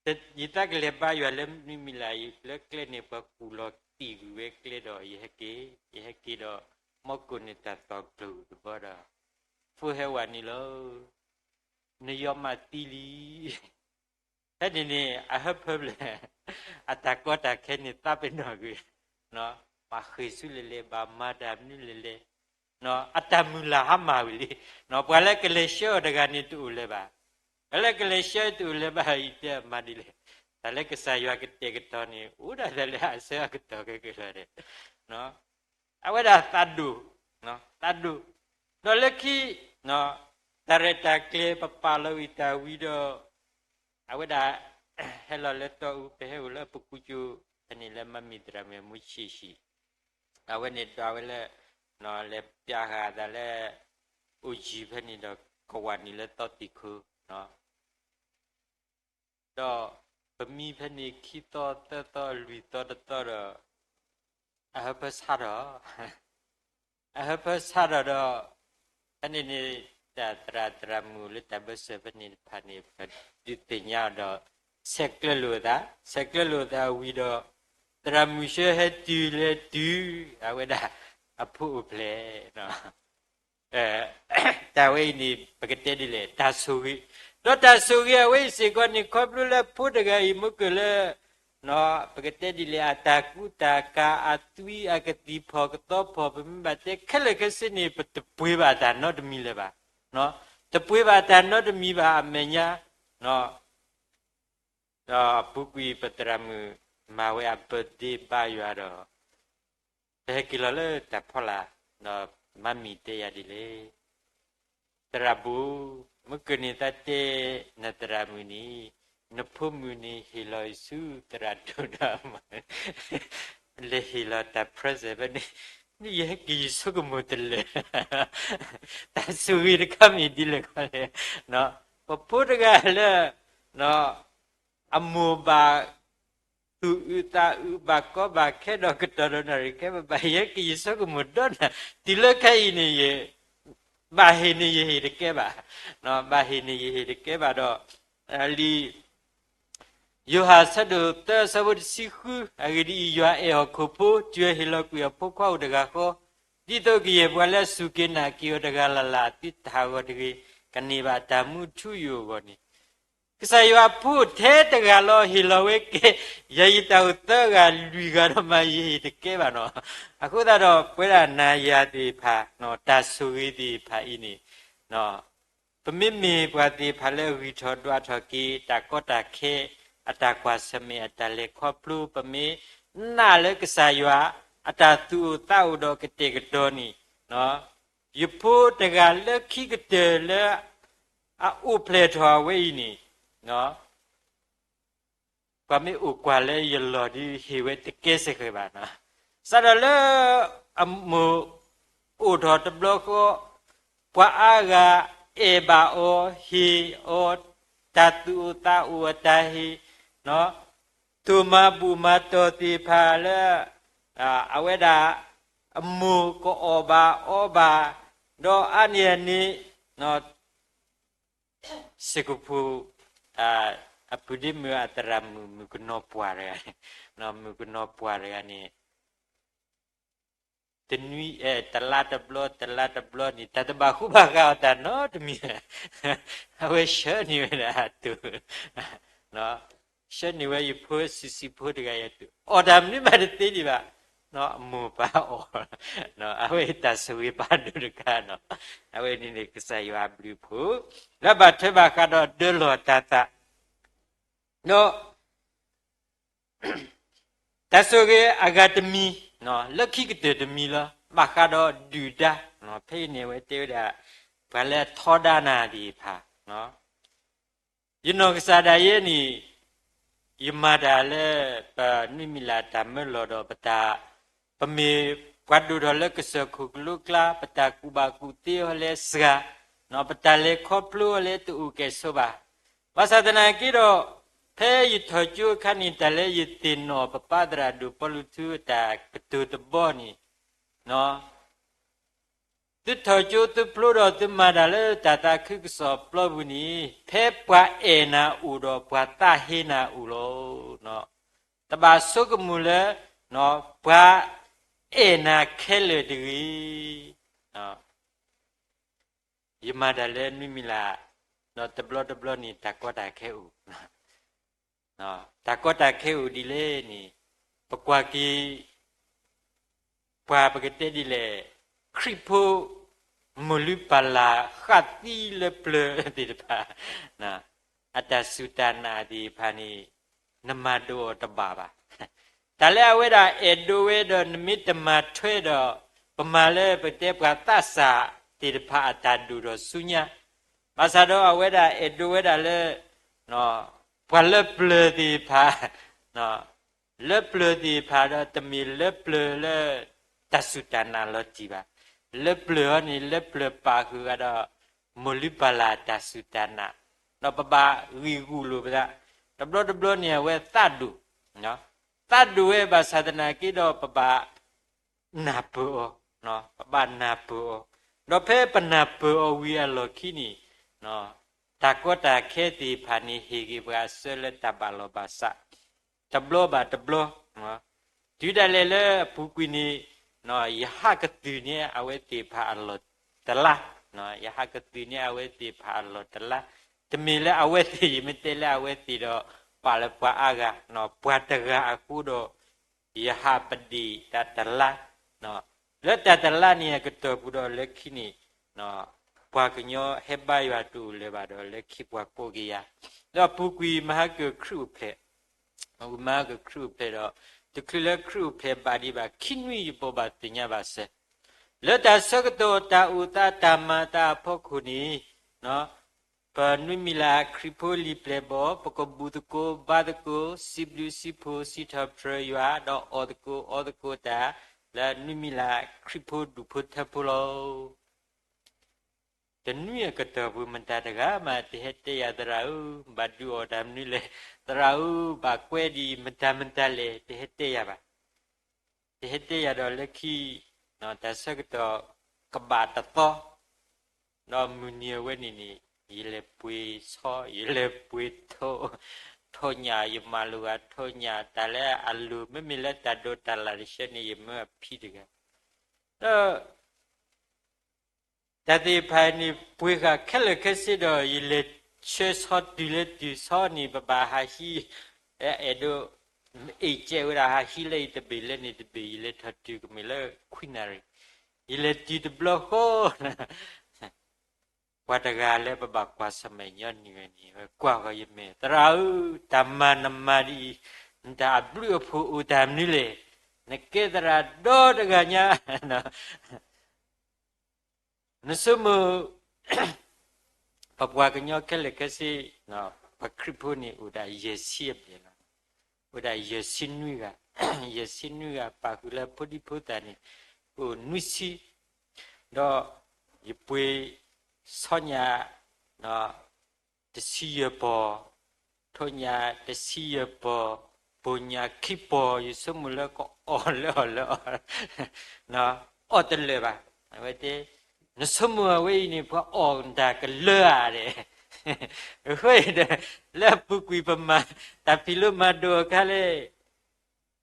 ၤ, ဒီး ယတၢ်ကလဲၤဘါယွၤလၢမနုၤမံၤလဲၣ်, လၢကျဲန့ၣ် ပှၤကူၣ်လီၤတံၢ်ကွံာ်ဝဲကျဲဒီး ယဟဲက့ၤ, ယဟဲက့ၤဒီး မီၢ်ကိၣ်န့ၣ်တၢ်သီၣ်ကျိၤတဘီဒီး ဖိဟဲဝဲန့ၣ်လီၤ, နယီၢ်မးသံလံ. ဖဲန့ၣ်န့ၣ် အဟၢဖၢဖျဲၣ် အတၢ်ကီတၢ်ခဲန့ၣ် သးပ့ၤနီၣ်ကွံာ်, ဘၣ်ဃ့ၢ်ဆူလဲၤလဲၤ ဘၣ်မၤတၢ်မနုၤလဲၤလဲၤ, အတၢ်မုၢ်လၢ်ဟါမၢ်ဝံၤလံ, ပှၤလၢကလဲၤဆှၢအီၤတဂၤန့ၣ်တအိၣ်လၢၤဘၣ်, ပှၤလၢကလဲၤဆှၢတအိၣ်လၢၤဘၣ် ယတဲမၤဒ်လဲၣ်, တၢ်လၢကစၢ်ယွၤကတဲာ်ကတီၤန့ၣ် အိၣ်ဒၣ်လၢအဆၢအကတီၢ်ခဲကလီၤဒဲး အဝဲဒၣ်သးဒိၣ်, သးဒိၣ်, ဒီးလၢခံ တၢ်ရဲၣ်တၢ်ကျဲၤပပာ်လီၤဝံၤတၢ်ဝံၤဒီး အဝဲဒၣ် ဟဲလီၤလၢတီအူ ပဟဲအိၣ်လၢပကူကၠိဖဲန့ၣ်လၢမါမံၤသရၣ်မုၣ်အမူဆံးဆံး, အဝဲန့ၣ်ဒီးအဝဲလၢ လဲၤပျးဃာ်အသးလၢ အိၣ်ယံၤဖဲန့ၣ်ဒီး ကဝးနံၤလၢသီတံၢ်ခိၣ် ဒီးပမံဖဲန့ၣ်ခံသီသၢသီလွံၢ်သီတသီဒီး အဟၢဖၢဆါထီၣ်, အဟၢဖၢဆါထီၣ်ဒီး ဖဲန့ၣ်န့ၣ် တၢ်သရၣ်သရၣ်မုၣ်လၢတၢ်ဘၢၣ်စၢၤဖဲန့ၣ်တဖၣ်န့ၣ် ပဒုးသ့ၣ်ညါအီၤဒီး ဆဲးကျၢလိာ်အသး, ဆဲးကျၢလိာ်အသးဝံၤဒီး သရၣ်မုၣ်ဆှၢဟဲတုၤလဲၤတုၤ အဝဲဒၣ် အဖိအိၣ်ဖျဲၣ် တၢ်ဝဲအံၤန့ၣ် ပကတဲဒ်လဲၣ် တၢ်ဆိၣ်ဂ့ၤ, ဒီးတၢ်ဆိၣ်ဂ့ၤအဝဲအံၤစ့ၢ်ကီးန့ၣ် ခီဖျိလၢဖိတဂၤအံၤမ့ၢ်ကၢၢ်လၢ ပကတဲဒ်လဲၣ် အတၢ်ကူတၢ်ကၤ အသွံအကသံၣ်ဖီၣ်ကသီဖီၣ် ပမ့ၢ်ဘၣ်တဲခဲလၢာ်ခဲဆ့န့ၣ် ပတပှ့ၤဘၣ်တၢ်နီတမံၤလၢၤဘၣ်, တပှ့ၤဘၣ်တၢ်နီတမံၤဘၣ်အမဲာ်ညါ ဒီးပူၤကွံာ်ပသရၣ်မုၣ် မၤဝဲအ birthday ဘါယွၤဒီး ပဟဲက့ၤလီၤလၢတၢ်ဖီလာ်, ဒီးမါမံၤတဲယၤဒ်လဲၣ်, သရၣ်ဘူၣ်, မ့ၢ်ကၢၢ်န့ၣ်သးတဲ နသရၣ်မုၣ်န့ၣ် နဖိမုၣ်န့ၣ်ဟ့ၣ်လီၤအံၤဆူသရၣ်ဒိၣ်ဒီးအမါ လဲၤဟ့ၣ်လီၤတၢ် present ဖဲန့ၣ်, ယဟဲက့ၤယဆိကမိၣ်တလၢာ်, တၢ်ဆိၣ်ဂ့ၤတခါမ့ၢ်ဒ်လဲၣ်ခီလဲၣ်, ပဖိတဂၤလၢ အမိၢ်ဘၣ် သူၣ်အုးသးအုးဘၣ်ကီဘၣ်ခဲဒီးကတီၢ်ဒီးနၣ်ရံၣ်ခဲဘၣ်ဘၣ် ယဟဲက့ၤယဆိကမိၣ်ဒီးနၤ တုၤလၢခဲအံၤန့ၣ် ယ ဘၣ်ဟ့ၣ်န့ၣ်ယဟ့ၣ်တကဲဘၣ်, ဘၣ်ဟ့ၣ်န့ၣ်ယဟ့ၣ်တကဲဘၣ်ဒီး လံာ် ယိၤဟၣ်အဆၢဒိၣ်သၢအဆၢဖိတဆံဃု, အဂ့ၢ်ဒ်အံၤ, ယွၤအဲၣ်ဟီၣ်ခိၣ်ဖိ, တုၤအဟ့ၣ်လီၤကွံာ်အဖိခွါအိၣ်တဂၤဃီ, ဒ်သိးကယဲၢ်ပှၤလၢအစူၢ်က့ၤနာ်က့ၤအီၤတဂၤလၢ်လၢ် သုတဟးဂီၤတဂ့ၤ, ကန့ၢ်ဘၣ်တၢ်မူထူယိာ်အဂီၢ်န့ၣ်, ကစၢ်ယွၤအဖိထဲတဂၤလီၤ ဟ့ၣ်လီၤဝဲကဲ ယၤယတၢ်အိၣ်သၢဂၤလွံၢ်ဂၤဒီးမး ယဟ့ၣ်တကဲဘၣ်နီၤ. အဃိသတးဒီး ပဝဲဒၣ်နၤယၤသ့ၣ်တဖၣ် တၢ်ဆိၣ်ဂ့ၤသ့ၣ်တဖၣ်အံၤန့ၣ် ပမ့မ့ၢ်ပှၤသ့ၣ်တဖၣ်လၢအဂံၢ်ထီၣ်ဒွးထီၣ်က့ၤ တၢ်ကီတၢ်ခဲ အတၢ်ကွၢ်ဆၢၣ်မဲာ် အတၢ်လဲၤခီဖျိ ပမ့ၢ်နာ်လၢကစၢ်ယွၤ အတၢ်သူၣ်အိၣ်သးအိၣ်ဒီးကတဲာ်ကတီၤန့ၣ်, ယဖိတဂၤလၢခံကတၢၢ်လၢ အအိၣ်ဖျဲၣ်ထီၣ်အဝဲအံၤန့ၣ် ပှၤမ့ၢ်အိၣ်ကွၢ်လၢယလီၢ်ဒီးဟ့ၣ်ဝဲတကဲစ့ၢ်ကီးဘၣ်နီၤ. စးထီၣ်လၢအမိၢ်အိၣ်ထီၣ်တဘျီဃီ, ပှၤအါဂၤ အဲၣ်ဘၣ်အီၤ, ဟ့ၣ်အီၤ, တၢ်သူၣ်အိၣ်သးအိၣ်အတၢ်ဟ့ၣ်, တိၢ်မၤဘူၣ်မၤတီၢ်သ့ၣ်တဖၣ်လၢ အဝဲဒၣ် အမိၢ်ကအီၣ်ဘၣ်အီဘၣ်, ဒီးအါန့ၢ်အန့ၣ် စ့ၢ်ကီးဖိ အပုၢ်ဒ့မုၣ်အသရၣ်မုၣ် မုၣ်ကနီၤပှၢ်တဂၤ, မုၣ်ကနီၤပှၢ်တဂၤန့ၣ် တနွံ တလါတဘျီ တလါတဘျီန့ၣ် တၢ်တဘၣ်ဃူဘၣ်ဃးအီၤတၢ်နီတမံၤ, အဝဲဆှၢန့ၢ်ဝဲဒၣ်အတိၢ် ဆှၢန့ၢ်ဝဲယဖိဆံးဆံးဖိတဂၤအံၤအတိၢ်, အီၣ်တၢ်မနုၤမးတသ့ဒံးဘၣ်, အမိၢ်ပၢ်အီၣ်, အဝဲအံၤတၢ်ဆိၣ်ဂ့ၤပာ်ဒိၣ်တခါနီၤ, အဝဲန့ၣ်န့ၣ် ကစၢ်ယွၤအဘျုးအဖှိၣ် လၢဘၣ်ထွဲဘၣ်ဃးဒီးဒၢလီၢ်တၤသၣ်, ဒီး တၢ်ဆိၣ်ဂ့ၤအဂၤတမံၤ, လၢခံကတၢၢ်တမံၤလီၤ. ဘၣ်ဃးဒီးဒုၣ်ဒါ, ဖဲအံၤန့ၣ် အဝဲတဲဝဲဒၣ် ပှၤလၢအထီဒါနၤသ့ၣ်တဖၣ်, ယနီၢ်ကစၢ်ဒၣ်ယဲန့ၣ် ယမၤတၢ်လၢ ပနွံမံၤလၢ်တၢ်မၢလီၢ်ဒီးပတၢ်, ပမ့ၢ်ပှၤဒိၣ်ထီၣ်လၢကစၢၢ်ခိၣ်ကလိကျါ, ပတၢ်ကူၣ်ဘၣ်ကူၣ်သ့အီၤလၢစှၤ, ပတၢ်လဲၤခီဖျိအီၤလၢတအိၣ်ကဲၣ်ဆိးဘၣ်. ဘၣ်ဆၣ်သနာ်က့ဒီး ဖဲယထီၣ်ကၠိအခါန့ၣ် တၢ်လၢယသ့ၣ်နီၣ်ပပၢ်သရၣ်ဒိၣ်ပီလူးထူအတၢ်ကတိၤတဘီန့ၣ်, သုထီၣ်ကၠိသုဖျိဒီးသုမၤတၢ်လၢတၢ်သးခုကစီၣ်ပျီပူၤန့ၣ် ဖဲပှၤအဲၣ်နၤအိၣ်ဒီးပှၤသးဟ့နၤအိၣ်လီၤ. တဘၣ်ဆိကမိၣ်လၢ ပှၤအဲၣ်နၤခဲလၢာ်တဂ့ၤ. ယမၤတၢ်လၢနွံမံၤလၢ်, ဒီးတဘျီတဘျီန့ၣ် တၢ်ကီတၢ်ခဲအိၣ်, တၢ်ကီတၢ်ခဲအိၣ်ဒ်လဲၣ်န့ၣ်, ပကွၢ်က့ၤ ပှၤပကတဲဒ်လဲၣ်, ခရံာ်ဖိ မိၢ်လုၢ်ပၢ်လၢ်ဃၣ်သံလၢပျၢၤသ့ၣ်တဖၣ်, အတၢ်စူၢ်တၢ်နာ်သ့ၣ်တဖၣ်န့ၣ် နမၤဒိးအီၤတဘၣ်ဘၣ်. တၢ်လၢအဝဲဒၣ်အဲၣ်ဒိးဝဲဒီး နမ့ၢ်တမၤထွဲဒီး ပမၤလၢပတဲပှၤသးစၢ်သ့ၣ်တဖၣ်အတၢ်ဒိၣ်ဒီးဆူညါ, ဘၣ်ဆၣ်ဒီးအဝဲဒၣ်အဲၣ်ဒိးဝဲဒၣ်လၢ ပှၤလၢပျၢၤသ့ၣ်တဖၣ်, လၢပျၢၤသ့ၣ်တဖၣ်ဒီး တမ့ၢ်လၢပျၢၤလၢ တၢ်စူၢ်တၢ်နာ်လီၤတံၢ်ဘၣ်. လၢပျၢၤအံၤန့ၣ် လၢပျၢၤပာ်ဃုာ်ဂၤဒီး မိၢ်လုၢ်ပၢ်လၢ်တၢ်စူၢ်တၢ်နာ်, ဒီးပဘၣ်ဂံၢ်ဂူာ်လိာ်ပသး, တဘျီတဘျီန့ၣ် အဝဲသးဒိၣ်, သးဒိၣ်ဝဲဘၣ်ဆၣ်သနာ်က့ဒီး ပဘၣ် နၢ်ပၢၢ်အီၤ, ပဘၣ်နၢ်ပၢၢ်အီၤ, ဒီးဖဲပနၢ်ပၢၢ်အီၤဝံၤအလီၢ်ခံန့ၣ်, တၢ်ကီတၢ်ခဲသ့ၣ်တဖၣ်န့ၣ် ဟ့ၣ်က့ၤပှၤအဆၢလၢတၢ်ဘၣ်လီၤဘၣ်စး, တဘျီဘၣ်တဘျီ, တုၤဒၣ်လဲာ်လၢအပူၤကွံာ်န့ၣ်, ယဟးကသုၣ်န့ၢ်အဝဲသ့ၣ်တဖၣ်အလီၢ်တလါ, ယဟးကသုၣ်န့ၢ်အဝဲသ့ၣ်တဖၣ်အလီၢ်တလါ, တမ့ၢ်လၢအဝဲသ့ၣ် ယမ့ၢ်တဲလၢအဝဲသ့ၣ်ဒီး ပာ်လၢပှၤအါဂၤ, ပှၤတဂၤအဃိဒီး ယဟးပဒ့ၣ်တၢ်တလါ, လၢတၢ်တလါန့ၣ်အကတီၢ်ပူၤဒီးလၢခံန့ၣ်, ပှၤကညီဟဲဘါယွၤတအိၣ်လၢၤဘၣ်ဒီးလၢခံပှၤကိးက့ၤယၤ, ဒီးပူၤကွံာ်မဟါကၢၣ်ခရံာ်အိၣ်ဖျဲၣ်, မဟါကၢၣ်ခရံာ်အိၣ်ဖျဲၣ်ဒီး, တချုးလၢခရံာ်အိၣ်ဖျဲၣ်ဘၣ်ဒံးဘၣ် ခံနွံယဘိးဘၣ်သ့ၣ်ညါဘၣ်စဲး, လၢတၢ်ဆၢကတီၢ်တၢ်အိၣ်သးတၢ်မၤသးအဖီခိၣ်န့ၣ်, ပနွံမံၤလၢ်ခရံာ်ဖိလံာ်ပျဲၢ်ဘီၣ် ပကဘူၣ်သကိးဘါသကိး စံးဘျုးစံးဖှိၣ်စံးထီၣ်ပတြၢၤယွၤ ဒီးအီၣ်သကိးအီသကိးတၢ် လၢနွံမံၤလၢ်ခရံာ်ဖိဒူၣ်ဖိထၢဖိလီၤ. တနွံအကတီၢ်ပူၤ မတၤတဂၤမး တဟဲတဲယၤ သရၣ်ဧၢ, ဘၣ်ဒုးအီၣ်တၢ်မနုၤလဲၣ်, သရၣ်ဧၢ, ဘၣ်ကွဲဒံး မတၤမတၤလဲၣ် တဟဲတဲယၤဘၣ်. တဟဲတဲယၤဒီးလၢခံ, တၢ်ဆၢကတီၢ်ကဘၣ်တသီ, ဒီးမုၢ်နံၤအဝဲန့ၣ်န့ၣ် ယလဲၤပှ့ၤဆီ, ယလဲၤပှ့ၤထိ, ထိၣ်ညၣ်, ယမၤလိာ်ဂၤထိၣ်ညၣ်, တၢ်လၢအလိၤ မ့မ့ၢ်လၢတၢ်ဒိးတၢ်လၢ်တဆၢန့ၣ် ယမၢအဖံးတဂၤ, ဒီး တၢ်သ့ၣ်တဖၣ်န့ၣ် ပှ့ၤဃာ်ခဲလၢာ်ခဲဆ့ဒီး ယလဲၤဆှၢဆီတုၤလၢတုၤ ဆီန့ၣ် ပဘၣ်ဟးဟံး, အဲၣ်ဒိး အ့ၣ်ကဲးဝဲဒၣ် ဟးဟံးလၢအံၤတဘ့ၣ်လၢန့ၣ်တဘ့ၣ် ယလဲၤထီၣ်တုၤကမ့ၢ်လၢခွံနၣ်ရံၣ်, ယလဲၤတုၤတဘျီဃီ ပှၤတဂၤလၢပဘၣ်ကွၢ်ဆၢၣ်မဲာ်ညီနုၢ်ဝဲန့ၣ် ဝဲကွၢ်ဃီၤယမဲာ်, သရၣ်ဧၢ, တၢ်မၤနမၤဒ်အံၤ နတၢ်အဘျုးအဖှိၣ်အိၣ်တၢ်မနုၤလဲၣ်, နကဲသရၣ်ဒီတဂၤညါ နဆိကမိၣ် ပပှၤကညီခဲလၢာ်ခဲဆ့, ပှၤခရံာ်ဖိန့ၣ် အိၣ်ဒၣ်ယဲၢ်ဆံအဘျဲၣ်လီၤ. အိၣ်ဒၣ်ယဲၢ်ဆံနွံဂၤ, ယဲၢ်ဆံနွံဂၤ ပာ်ဃုာ်လၢဖိဒံဖိသၣ်န့ၣ် အိၣ်နွံဆံ, ဒီးယပှ့ၤဆီညၣ် တဆံယဲၢ်ပီၢ်, ထိၣ်ညၣ်တဆံယဲၢ်ပီၢ်, ပိာ်ညၣ်ခံပီၢ်, ယဆိကမိၣ်လၢကအီၣ်လၢအီၣ်လၢအီၣ်, အီၣ်တလၢာ်ဘၣ်. အဝဲတဲ, နဆိကမိၣ်အဝဲအံၤန့ၣ် ပှၤအီၣ်တၢ်ကလၢာ်ဧါဒီး, အဃိဒီး လၢအပူၤကွံာ်ပမၤ တၢ်ဖံးလိမၤဒိးအခါလဲၣ်,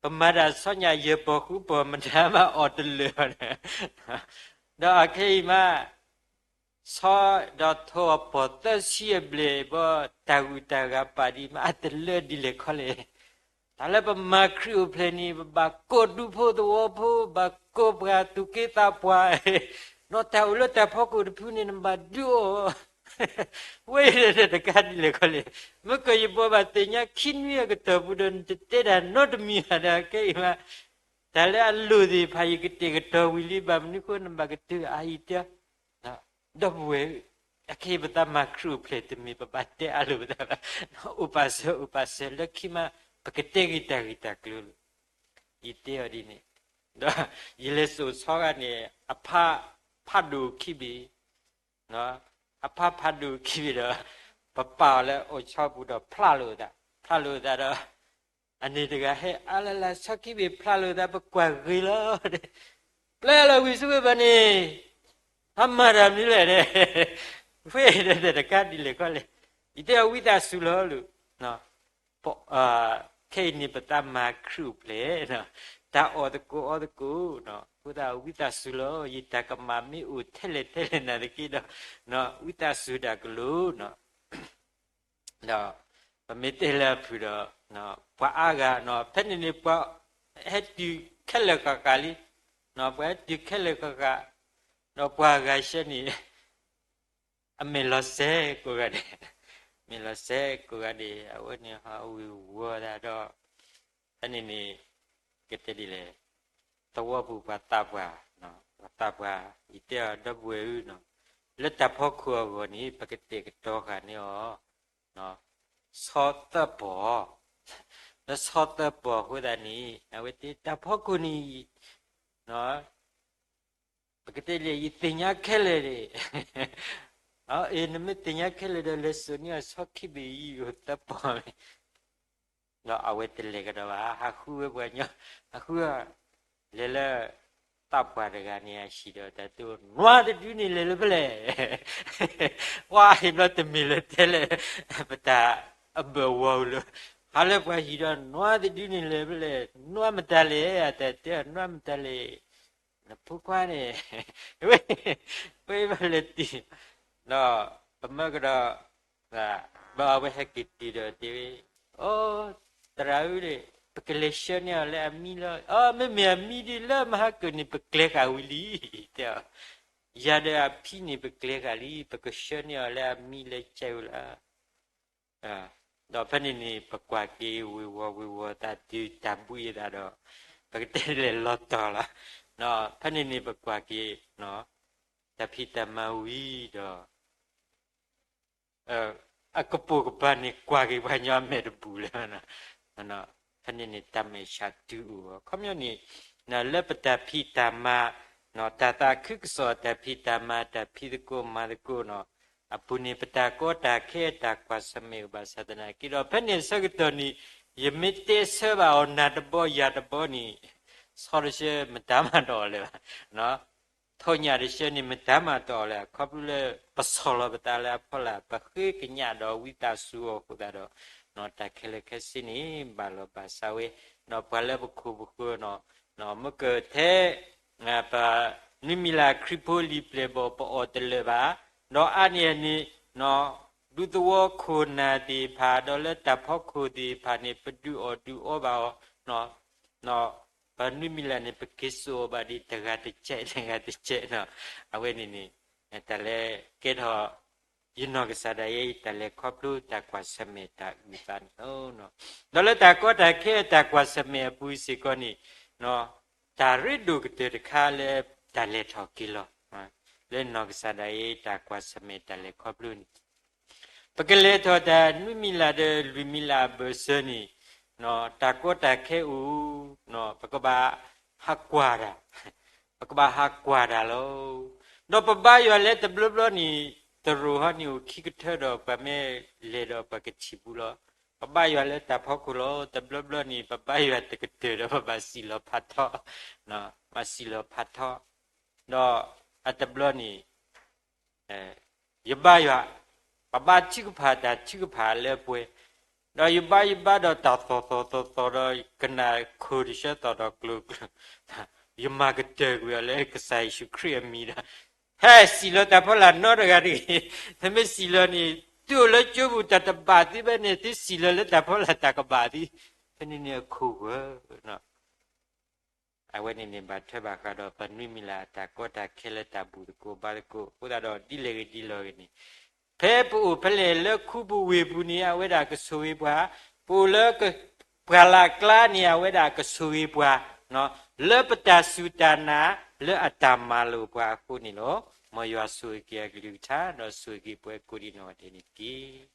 ပမၤတၢ်ဆီညၣ်ယဲၢ်ပီၢ်ဃုပီၢ် မတၤမးအီၣ်တလၢာ်ဘၣ်န့ၣ်, ဒီးအခဲအံၤမး ဆီဒီးထိၣ်အပီၢ်သၢဆံအဘျဲၣ်ဘီ တၢ်ဂုၤတၢ်ဂၤပာ်ဒံးမး အတလၢာ်ဒ်လဲၣ်ခီလဲၣ်. တၢ်လၢပမၤခရံာ်အိၣ်ဖျဲၣ်န့ၣ် ပဘၣ်ကိးဒူဖိသဝီဖိ, ဘၣ်ကိးပှၤသူၣ်က့သးပှၢ်, ဒီးတၢ်အိၣ်လၢတၢ်ဖီခိၣ်တဖုန့ၣ် နဘၣ်ဒုးအီၣ် ဝဲအံၤတကးဒ်လဲၣ်ခီလဲၣ်. မ့ၢ်ကယဘီဘၣ်သ့ၣ်ညါခံနွံအကတီၢ်ပူၤဒီး နတတဲတၢ်နီတမံၤဘၣ်ဒီး ခဲအံၤမး တၢ်လၢအလိၣ်သ့ၣ်တဖၣ် ယကတဲာ်ကတီၤဝံၤလံ ဘၣ်မနုၤဃိ နဘၣ်ကတၢၢ်အအံၤတဲ ဒီပုၢ်ဝဲၢ်, အခဲအံၤ ပသးမၤခရံာ်အိၣ်ဖျဲၣ်တမ့ၢ် ပဘၣ်တဲအါလိာ်ပသးဘၣ်, အိၣ်ပာ်စၢၤ အိၣ်ပာ်စၢၤ လၢခံမး ပကတဲဂ့ၤတၢ်ဂ့ၢ်တၢ်ကျိၤလီၤ. ယတဲအီၤဒ်န့ၣ်, ဒီးယလဲၤစိာ်ဆီဂၤန့ၣ် အဖးဖးဒိၣ်ခံဘ့ၣ်, အဖးဖးဒိၣ်ခံဘ့ၣ်ဒီး ပပာ်အီၤလၢအိၣ်ဆီပူၤဒီးဖျးလိာ်သး, ဖျးလိာ်သးဒီး အန့ၣ်တဂၤဟဲအါလၢ်လၢ် ဆီခံဘ့ၣ်ဖျးလိာ်သး ပကွၢ်ဂ့ၤလီၤ, ပျဲလီၤဝံၤဆူဝဲဘၣ်န့ၣ် ဟးမၤတၢ်မနုၤလဲၣ်န့ၣ်, ဝဲတကးဒ်လဲၣ်ခီလဲၣ်, ယတဲအီၤဝံသးစူၤလီၤလၢ ခဲအံၤန့ၣ် ပသးမၤခရံာ်အိၣ်ဖျဲၣ်, တၢ်အီၣ်သကိးအီသကိး, အဃိသတးဝံသးစူၤလီၤ, ယတၢ်ကမၣ်မ့ၢ်အိၣ်ထဲလဲၣ်ထဲလဲၣ်နာ်သက့ဒီး ဝံသးစူၤတၢ်ကလိၤ ဒီးပမ့ၢ်တဲလၢအဖုၣ်ဒီး ပှၤအါဂၤ ဖဲန့ၣ်န့ၣ် ပှၤဟဲတုၤခဲလၢာ်ဃၣ်ဃၣ်လံ, ပှၤဟဲတုၤခဲလၢာ်ဃၣ်ဃၣ်, ဒီးပှၤဂၤဆှၢန့ၣ် အမဲာ်လီၤစဲးကိးဂၤဒဲး, မဲာ်လီၤစဲးကိးဂၤဒဲး, အဝဲန့ၣ်ဟးဝ့ၤဝီၤသးဒီး ဖဲန့ၣ်န့ၣ် ကတဲဒ်လဲၣ်, သဝီပူၤပှၤသးပှၢ်, ပှၤသးပှၢ် ယတဲအီၤဒီပုၢ်ဝဲၢ်ဧၢ, လၢတၢ်ဖီခိၣ်အဂီၢ်န့ၣ် ပကတဲာ်ကတီၤဃာ်န့ၢ်အီၤ ဆီသၢပီၢ်, လၢဆီသၢပီၢ်အဃိသတးန့ၣ် အဝဲတဲတၢ်ဖီခိၣ်န့ၣ် ပကတဲဒ်လဲၣ် ယသ့ၣ်ညါခဲလၢာ်န့ၣ်, အ့ နမ့ၢ်သ့ၣ်ညါခဲလၢာ်ဒီး လဲၤစိာ်န့ၢ်အီၤဆီခံဘ့ၣ်အံၤ ယိာ်သၢပီၢ်န့ၣ်, ဒီးအဝဲတလဲၤကဒီးဘၣ်, ဟးဃုဝဲပှၤညီ, ဟးဃု လဲၤလၢ သးပှၢ်တဂၤန့ၣ်အဟံၣ်ဒီး တၢ်တဲ နွားတဒုန့ၣ်လဲၤလၢဖဲလဲၣ်, ဝါအံၤဘျီတမ့ၢ်လၢတဲလၢ ပတၢ်အဘၢၣ်ဝီၤအူလၢ ဟးလၢပှၤဟံၣ်ဒီး နွားတဒုန့ၣ်လဲၤဖဲလဲၣ်, နွားမတၤလဲၣ်, အတၢ်တဲ နွားမတၤလဲၣ်, နဖိခွါန့ၣ်, ဝဲဘၣ်လဲၤတံၢ်, ဒီးပမၢကဒီး ဘၣ်အဝဲဟဲက့ၤတုၤဒီးတဲဝဲ, အိ သရၣ်ဧၢ, ပကလဲၤဆှၢန့ၢ်အီၤလၢအမံလီၤ, အိ မ့မ့ၢ်အမံဒ်လၢမဟါကၢၢ်န့ၣ် ပကျဲၤဃာ်ဝံၤလံ, တဲအီၤ, ယၤဒီးအဖံန့ၣ် ပကျဲၤဃာ်လံ, ပကဆှၢန့ၢ်အီၤလၢအမံလၢကဲဝဲလီၤ. ဒီးဖဲန့ၣ်န့ၣ် ပကွၢ်က့ၤဝ့ၤဝီၤဝ့ၤဝီၤသးတုၤတၢ်ဘှံးအသးဒီး ပကတဲလဲၤလီၤတီၤလီၤ. ဖဲန့ၣ်န့ၣ် ပကွၢ်က့ၤ တၢ်ဖံးတၢ်မၤဝံၤဒီး အကပိာ်ကပၤန့ၣ် ကွၢ်က့ၤပှၤညီအမဲာ်တဘူၣ်လၢၤ. ဖဲန့ၣ်န့ၣ် တၢ်မဲာ်ဆှးတုၤအိၣ်အီၤ ခီပညီန့ၣ် လၢပတၢ်ဖံးတၢ်မၤ တၢ်သးခုကစီၣ် တၢ်ဖံးတၢ်မၤ တၢ်ဖံးသကိးမၤသကိးန့ၣ် အပူၤန့ၣ် ပတၢ်ကီတၢ်ခဲတၢ်ကွၢ်ဆၢၣ်မဲာ်အိၣ်ဘၣ်ဆၣ်သနာ်က့ဒီး ဖဲန့ၣ်အဆၢကတီၢ်န့ၣ် ယမ့ၢ်တဲဆၢဘၣ်အီၤနၤတဘီယၤတဘီန့ၣ် ဆီတဆှၢမတၤမၤတအီၣ်လၢၤဘၣ်. ထိၣ်ညၣ်တဆှၢန့ၣ် မတၤမၤတအီၣ်လၢၤ ခီဖျိလၢ ပဆီၣ်လီၤပသးလၢအဖီလာ် ပဃ့ကညးဒီးဝံသးစူၤအီၤအဃိသတးဒီး တၢ်ခဲလၢာ်ခဲဆ့န့ၣ် ဘၣ်လီၤဘၣ်စးဝဲ ဒီးပှၤလၢပခိၣ်ပဃၢၤန့ၣ် မ့ၢ်ကထဲ ပနွံမံၤလၢ်ခရံာ်ဖိလံာ်ပျဲၢ်ဘီၣ် ပအီၣ်တလၢာ်ဘၣ်, ဒီးအါန့ၢ်အန့ၣ် ဒူသဝီခိၣ်နၢ်သ့ၣ်တဖၣ် ဒီးလၢတၢ်ဖီခိၣ်သ့ၣ်တဖၣ်န့ၣ် ပဒုးအီၣ်ဒုးအီဘၣ်အီၤ ပနွံမံၤလၢ်န့ၣ် ပက့ၤစိာ်အီၤဘၣ်ဒ်တဂၤတကဲး တဂၤတကဲးန့ၣ် အဝဲန့ၣ်န့ၣ် တၢ်လၢကဲထီၣ် ယနီၢ်ကစၢ်ဒၣ်ယဲအံၤ တၢ်လဲၤခီဖျိတၢ်ကွၢ်ဆၢၣ်မဲာ်တၢ်အုၣ်သးန့ၣ်လီၤ. ဒီးလၢတၢ်ကီတၢ်ခဲတၢ်ကွၢ်ဆၢၣ်မဲာ်အပူၤစ့ၢ်ကီးန့ၣ် တၢ်ရ့ဒိၣ်ကတၢၢ်တခါလၢတၢ်လဲၤထီၣ်က့ၤလီၤ လၢနီၢ်ကစၢ်ဒၣ်ယဲအံၤ တၢ်ကွၢ်ဆၢၣ်မဲာ်တၢ်လဲၤခီဖျိန့ၣ် ပကလဲၤထီၣ်တၢ်နွံမံၤလၢ်ဒီးလွံၢ်မံၤလၢ်အဘၢၣ်စၢၤန့ၣ် တၢ်ကီတၢ်ခဲအိၣ် ပကဘၣ်ဟးကွၢ်တၢ်, ပကဘၣ်ဟးကွၢ်တၢ်လီၤ. ဒီးပဘါယွၤလၢတဘျီဘျီန့ၣ် တရူးဟီန့ၣ်အိၣ်ခံကထၢဒီး ပှၤမ့ၢ်လဲၤဒီးပှၤကထံၣ်ဘူးလီၤ. ပဘါယွၤလၢတၢ်ဖီခိၣ်လီၤ. တဘျီဘျီန့ၣ် ပဘါယွၤတကတၢၢ်ဒီး ပဘၣ်စံၣ်လီၤဖးထီ, ဘၣ်စံၣ်လီၤဖးထီ, ဒီးအတဘျီန့ၣ် ယဘါယွၤ, ပဘါထုကဖၣ်တၢ်ထုကဖၣ်လၢပှဲၤ, ဒီးယဘါယဘါဒီးတၢ်သီၣ်သီၣ်သီၣ်သီၣ်ဒီး ကနၣ်ခိၣ်တဆၢသီၣ်ဒီးကျိၤကျိၤ, ယမၤကတၢၢ်ကွံာ်အီၤလၢကစၢ်ယ့ၣ်ၡူးခရံာ်အမံၤဒီး, ဟဲစံၣ်လီၤတၢ်ဖီလာ်နီတဂၤတဂ့ၤ. သုမ့ၢ်စံၣ်လီၤန့ၣ် သုအိၣ်လၢကၠိပူၤ တၢ်တဘၣ်သုဘၣ်န့ၣ် သုစံၣ်လီၤလၢတၢ်ဖီလာ်တၢ်ကဘၣ်သု, ဖဲန့ၣ်န့ၣ်အခိၣ်ဂၢၢ် အဝဲန့ၣ်န့ၣ် ဘၣ်ထွဲဘၣ်ဃးဒီးပနွံမံၤလၢ်အတၢ်ကီတၢ်ခဲလၢတၢ်ဘူၣ်သကိးဘါသကိး, အဃိသတးဒီးဒ်လဲၣ်ဂ့ၤဒ်လဲၣ်ဂ့ၤန့ၣ်, ဖဲပအိၣ်ဖဲလဲၣ်လၢခူပူၤဝ့ၢ်ပူၤန့ၣ် အဝဲဒၣ်ကဆိၣ်ဂ့ၤပှၤ, ပအိၣ်လၢပှၢ်လၢ်ကျါန့ၣ် အဝဲဒၣ်ကဆိၣ်ဂ့ၤပှၤ, လၢပတၢ်စူၢ်တၢ်နာ် လၢအတၢ်မၤလိာ်ပှၤအဃိန့ၣ်လီၤ. မ်ယွၤဆိၣ်ဂ့ၤက့ၤအကလုၢ်ကထါ ဒီးဆိၣ်ဂ့ၤက့ၤပှၤကိးဒံးနီၢ်ဂၤဒဲးန့ၣ်တက့ၢ်.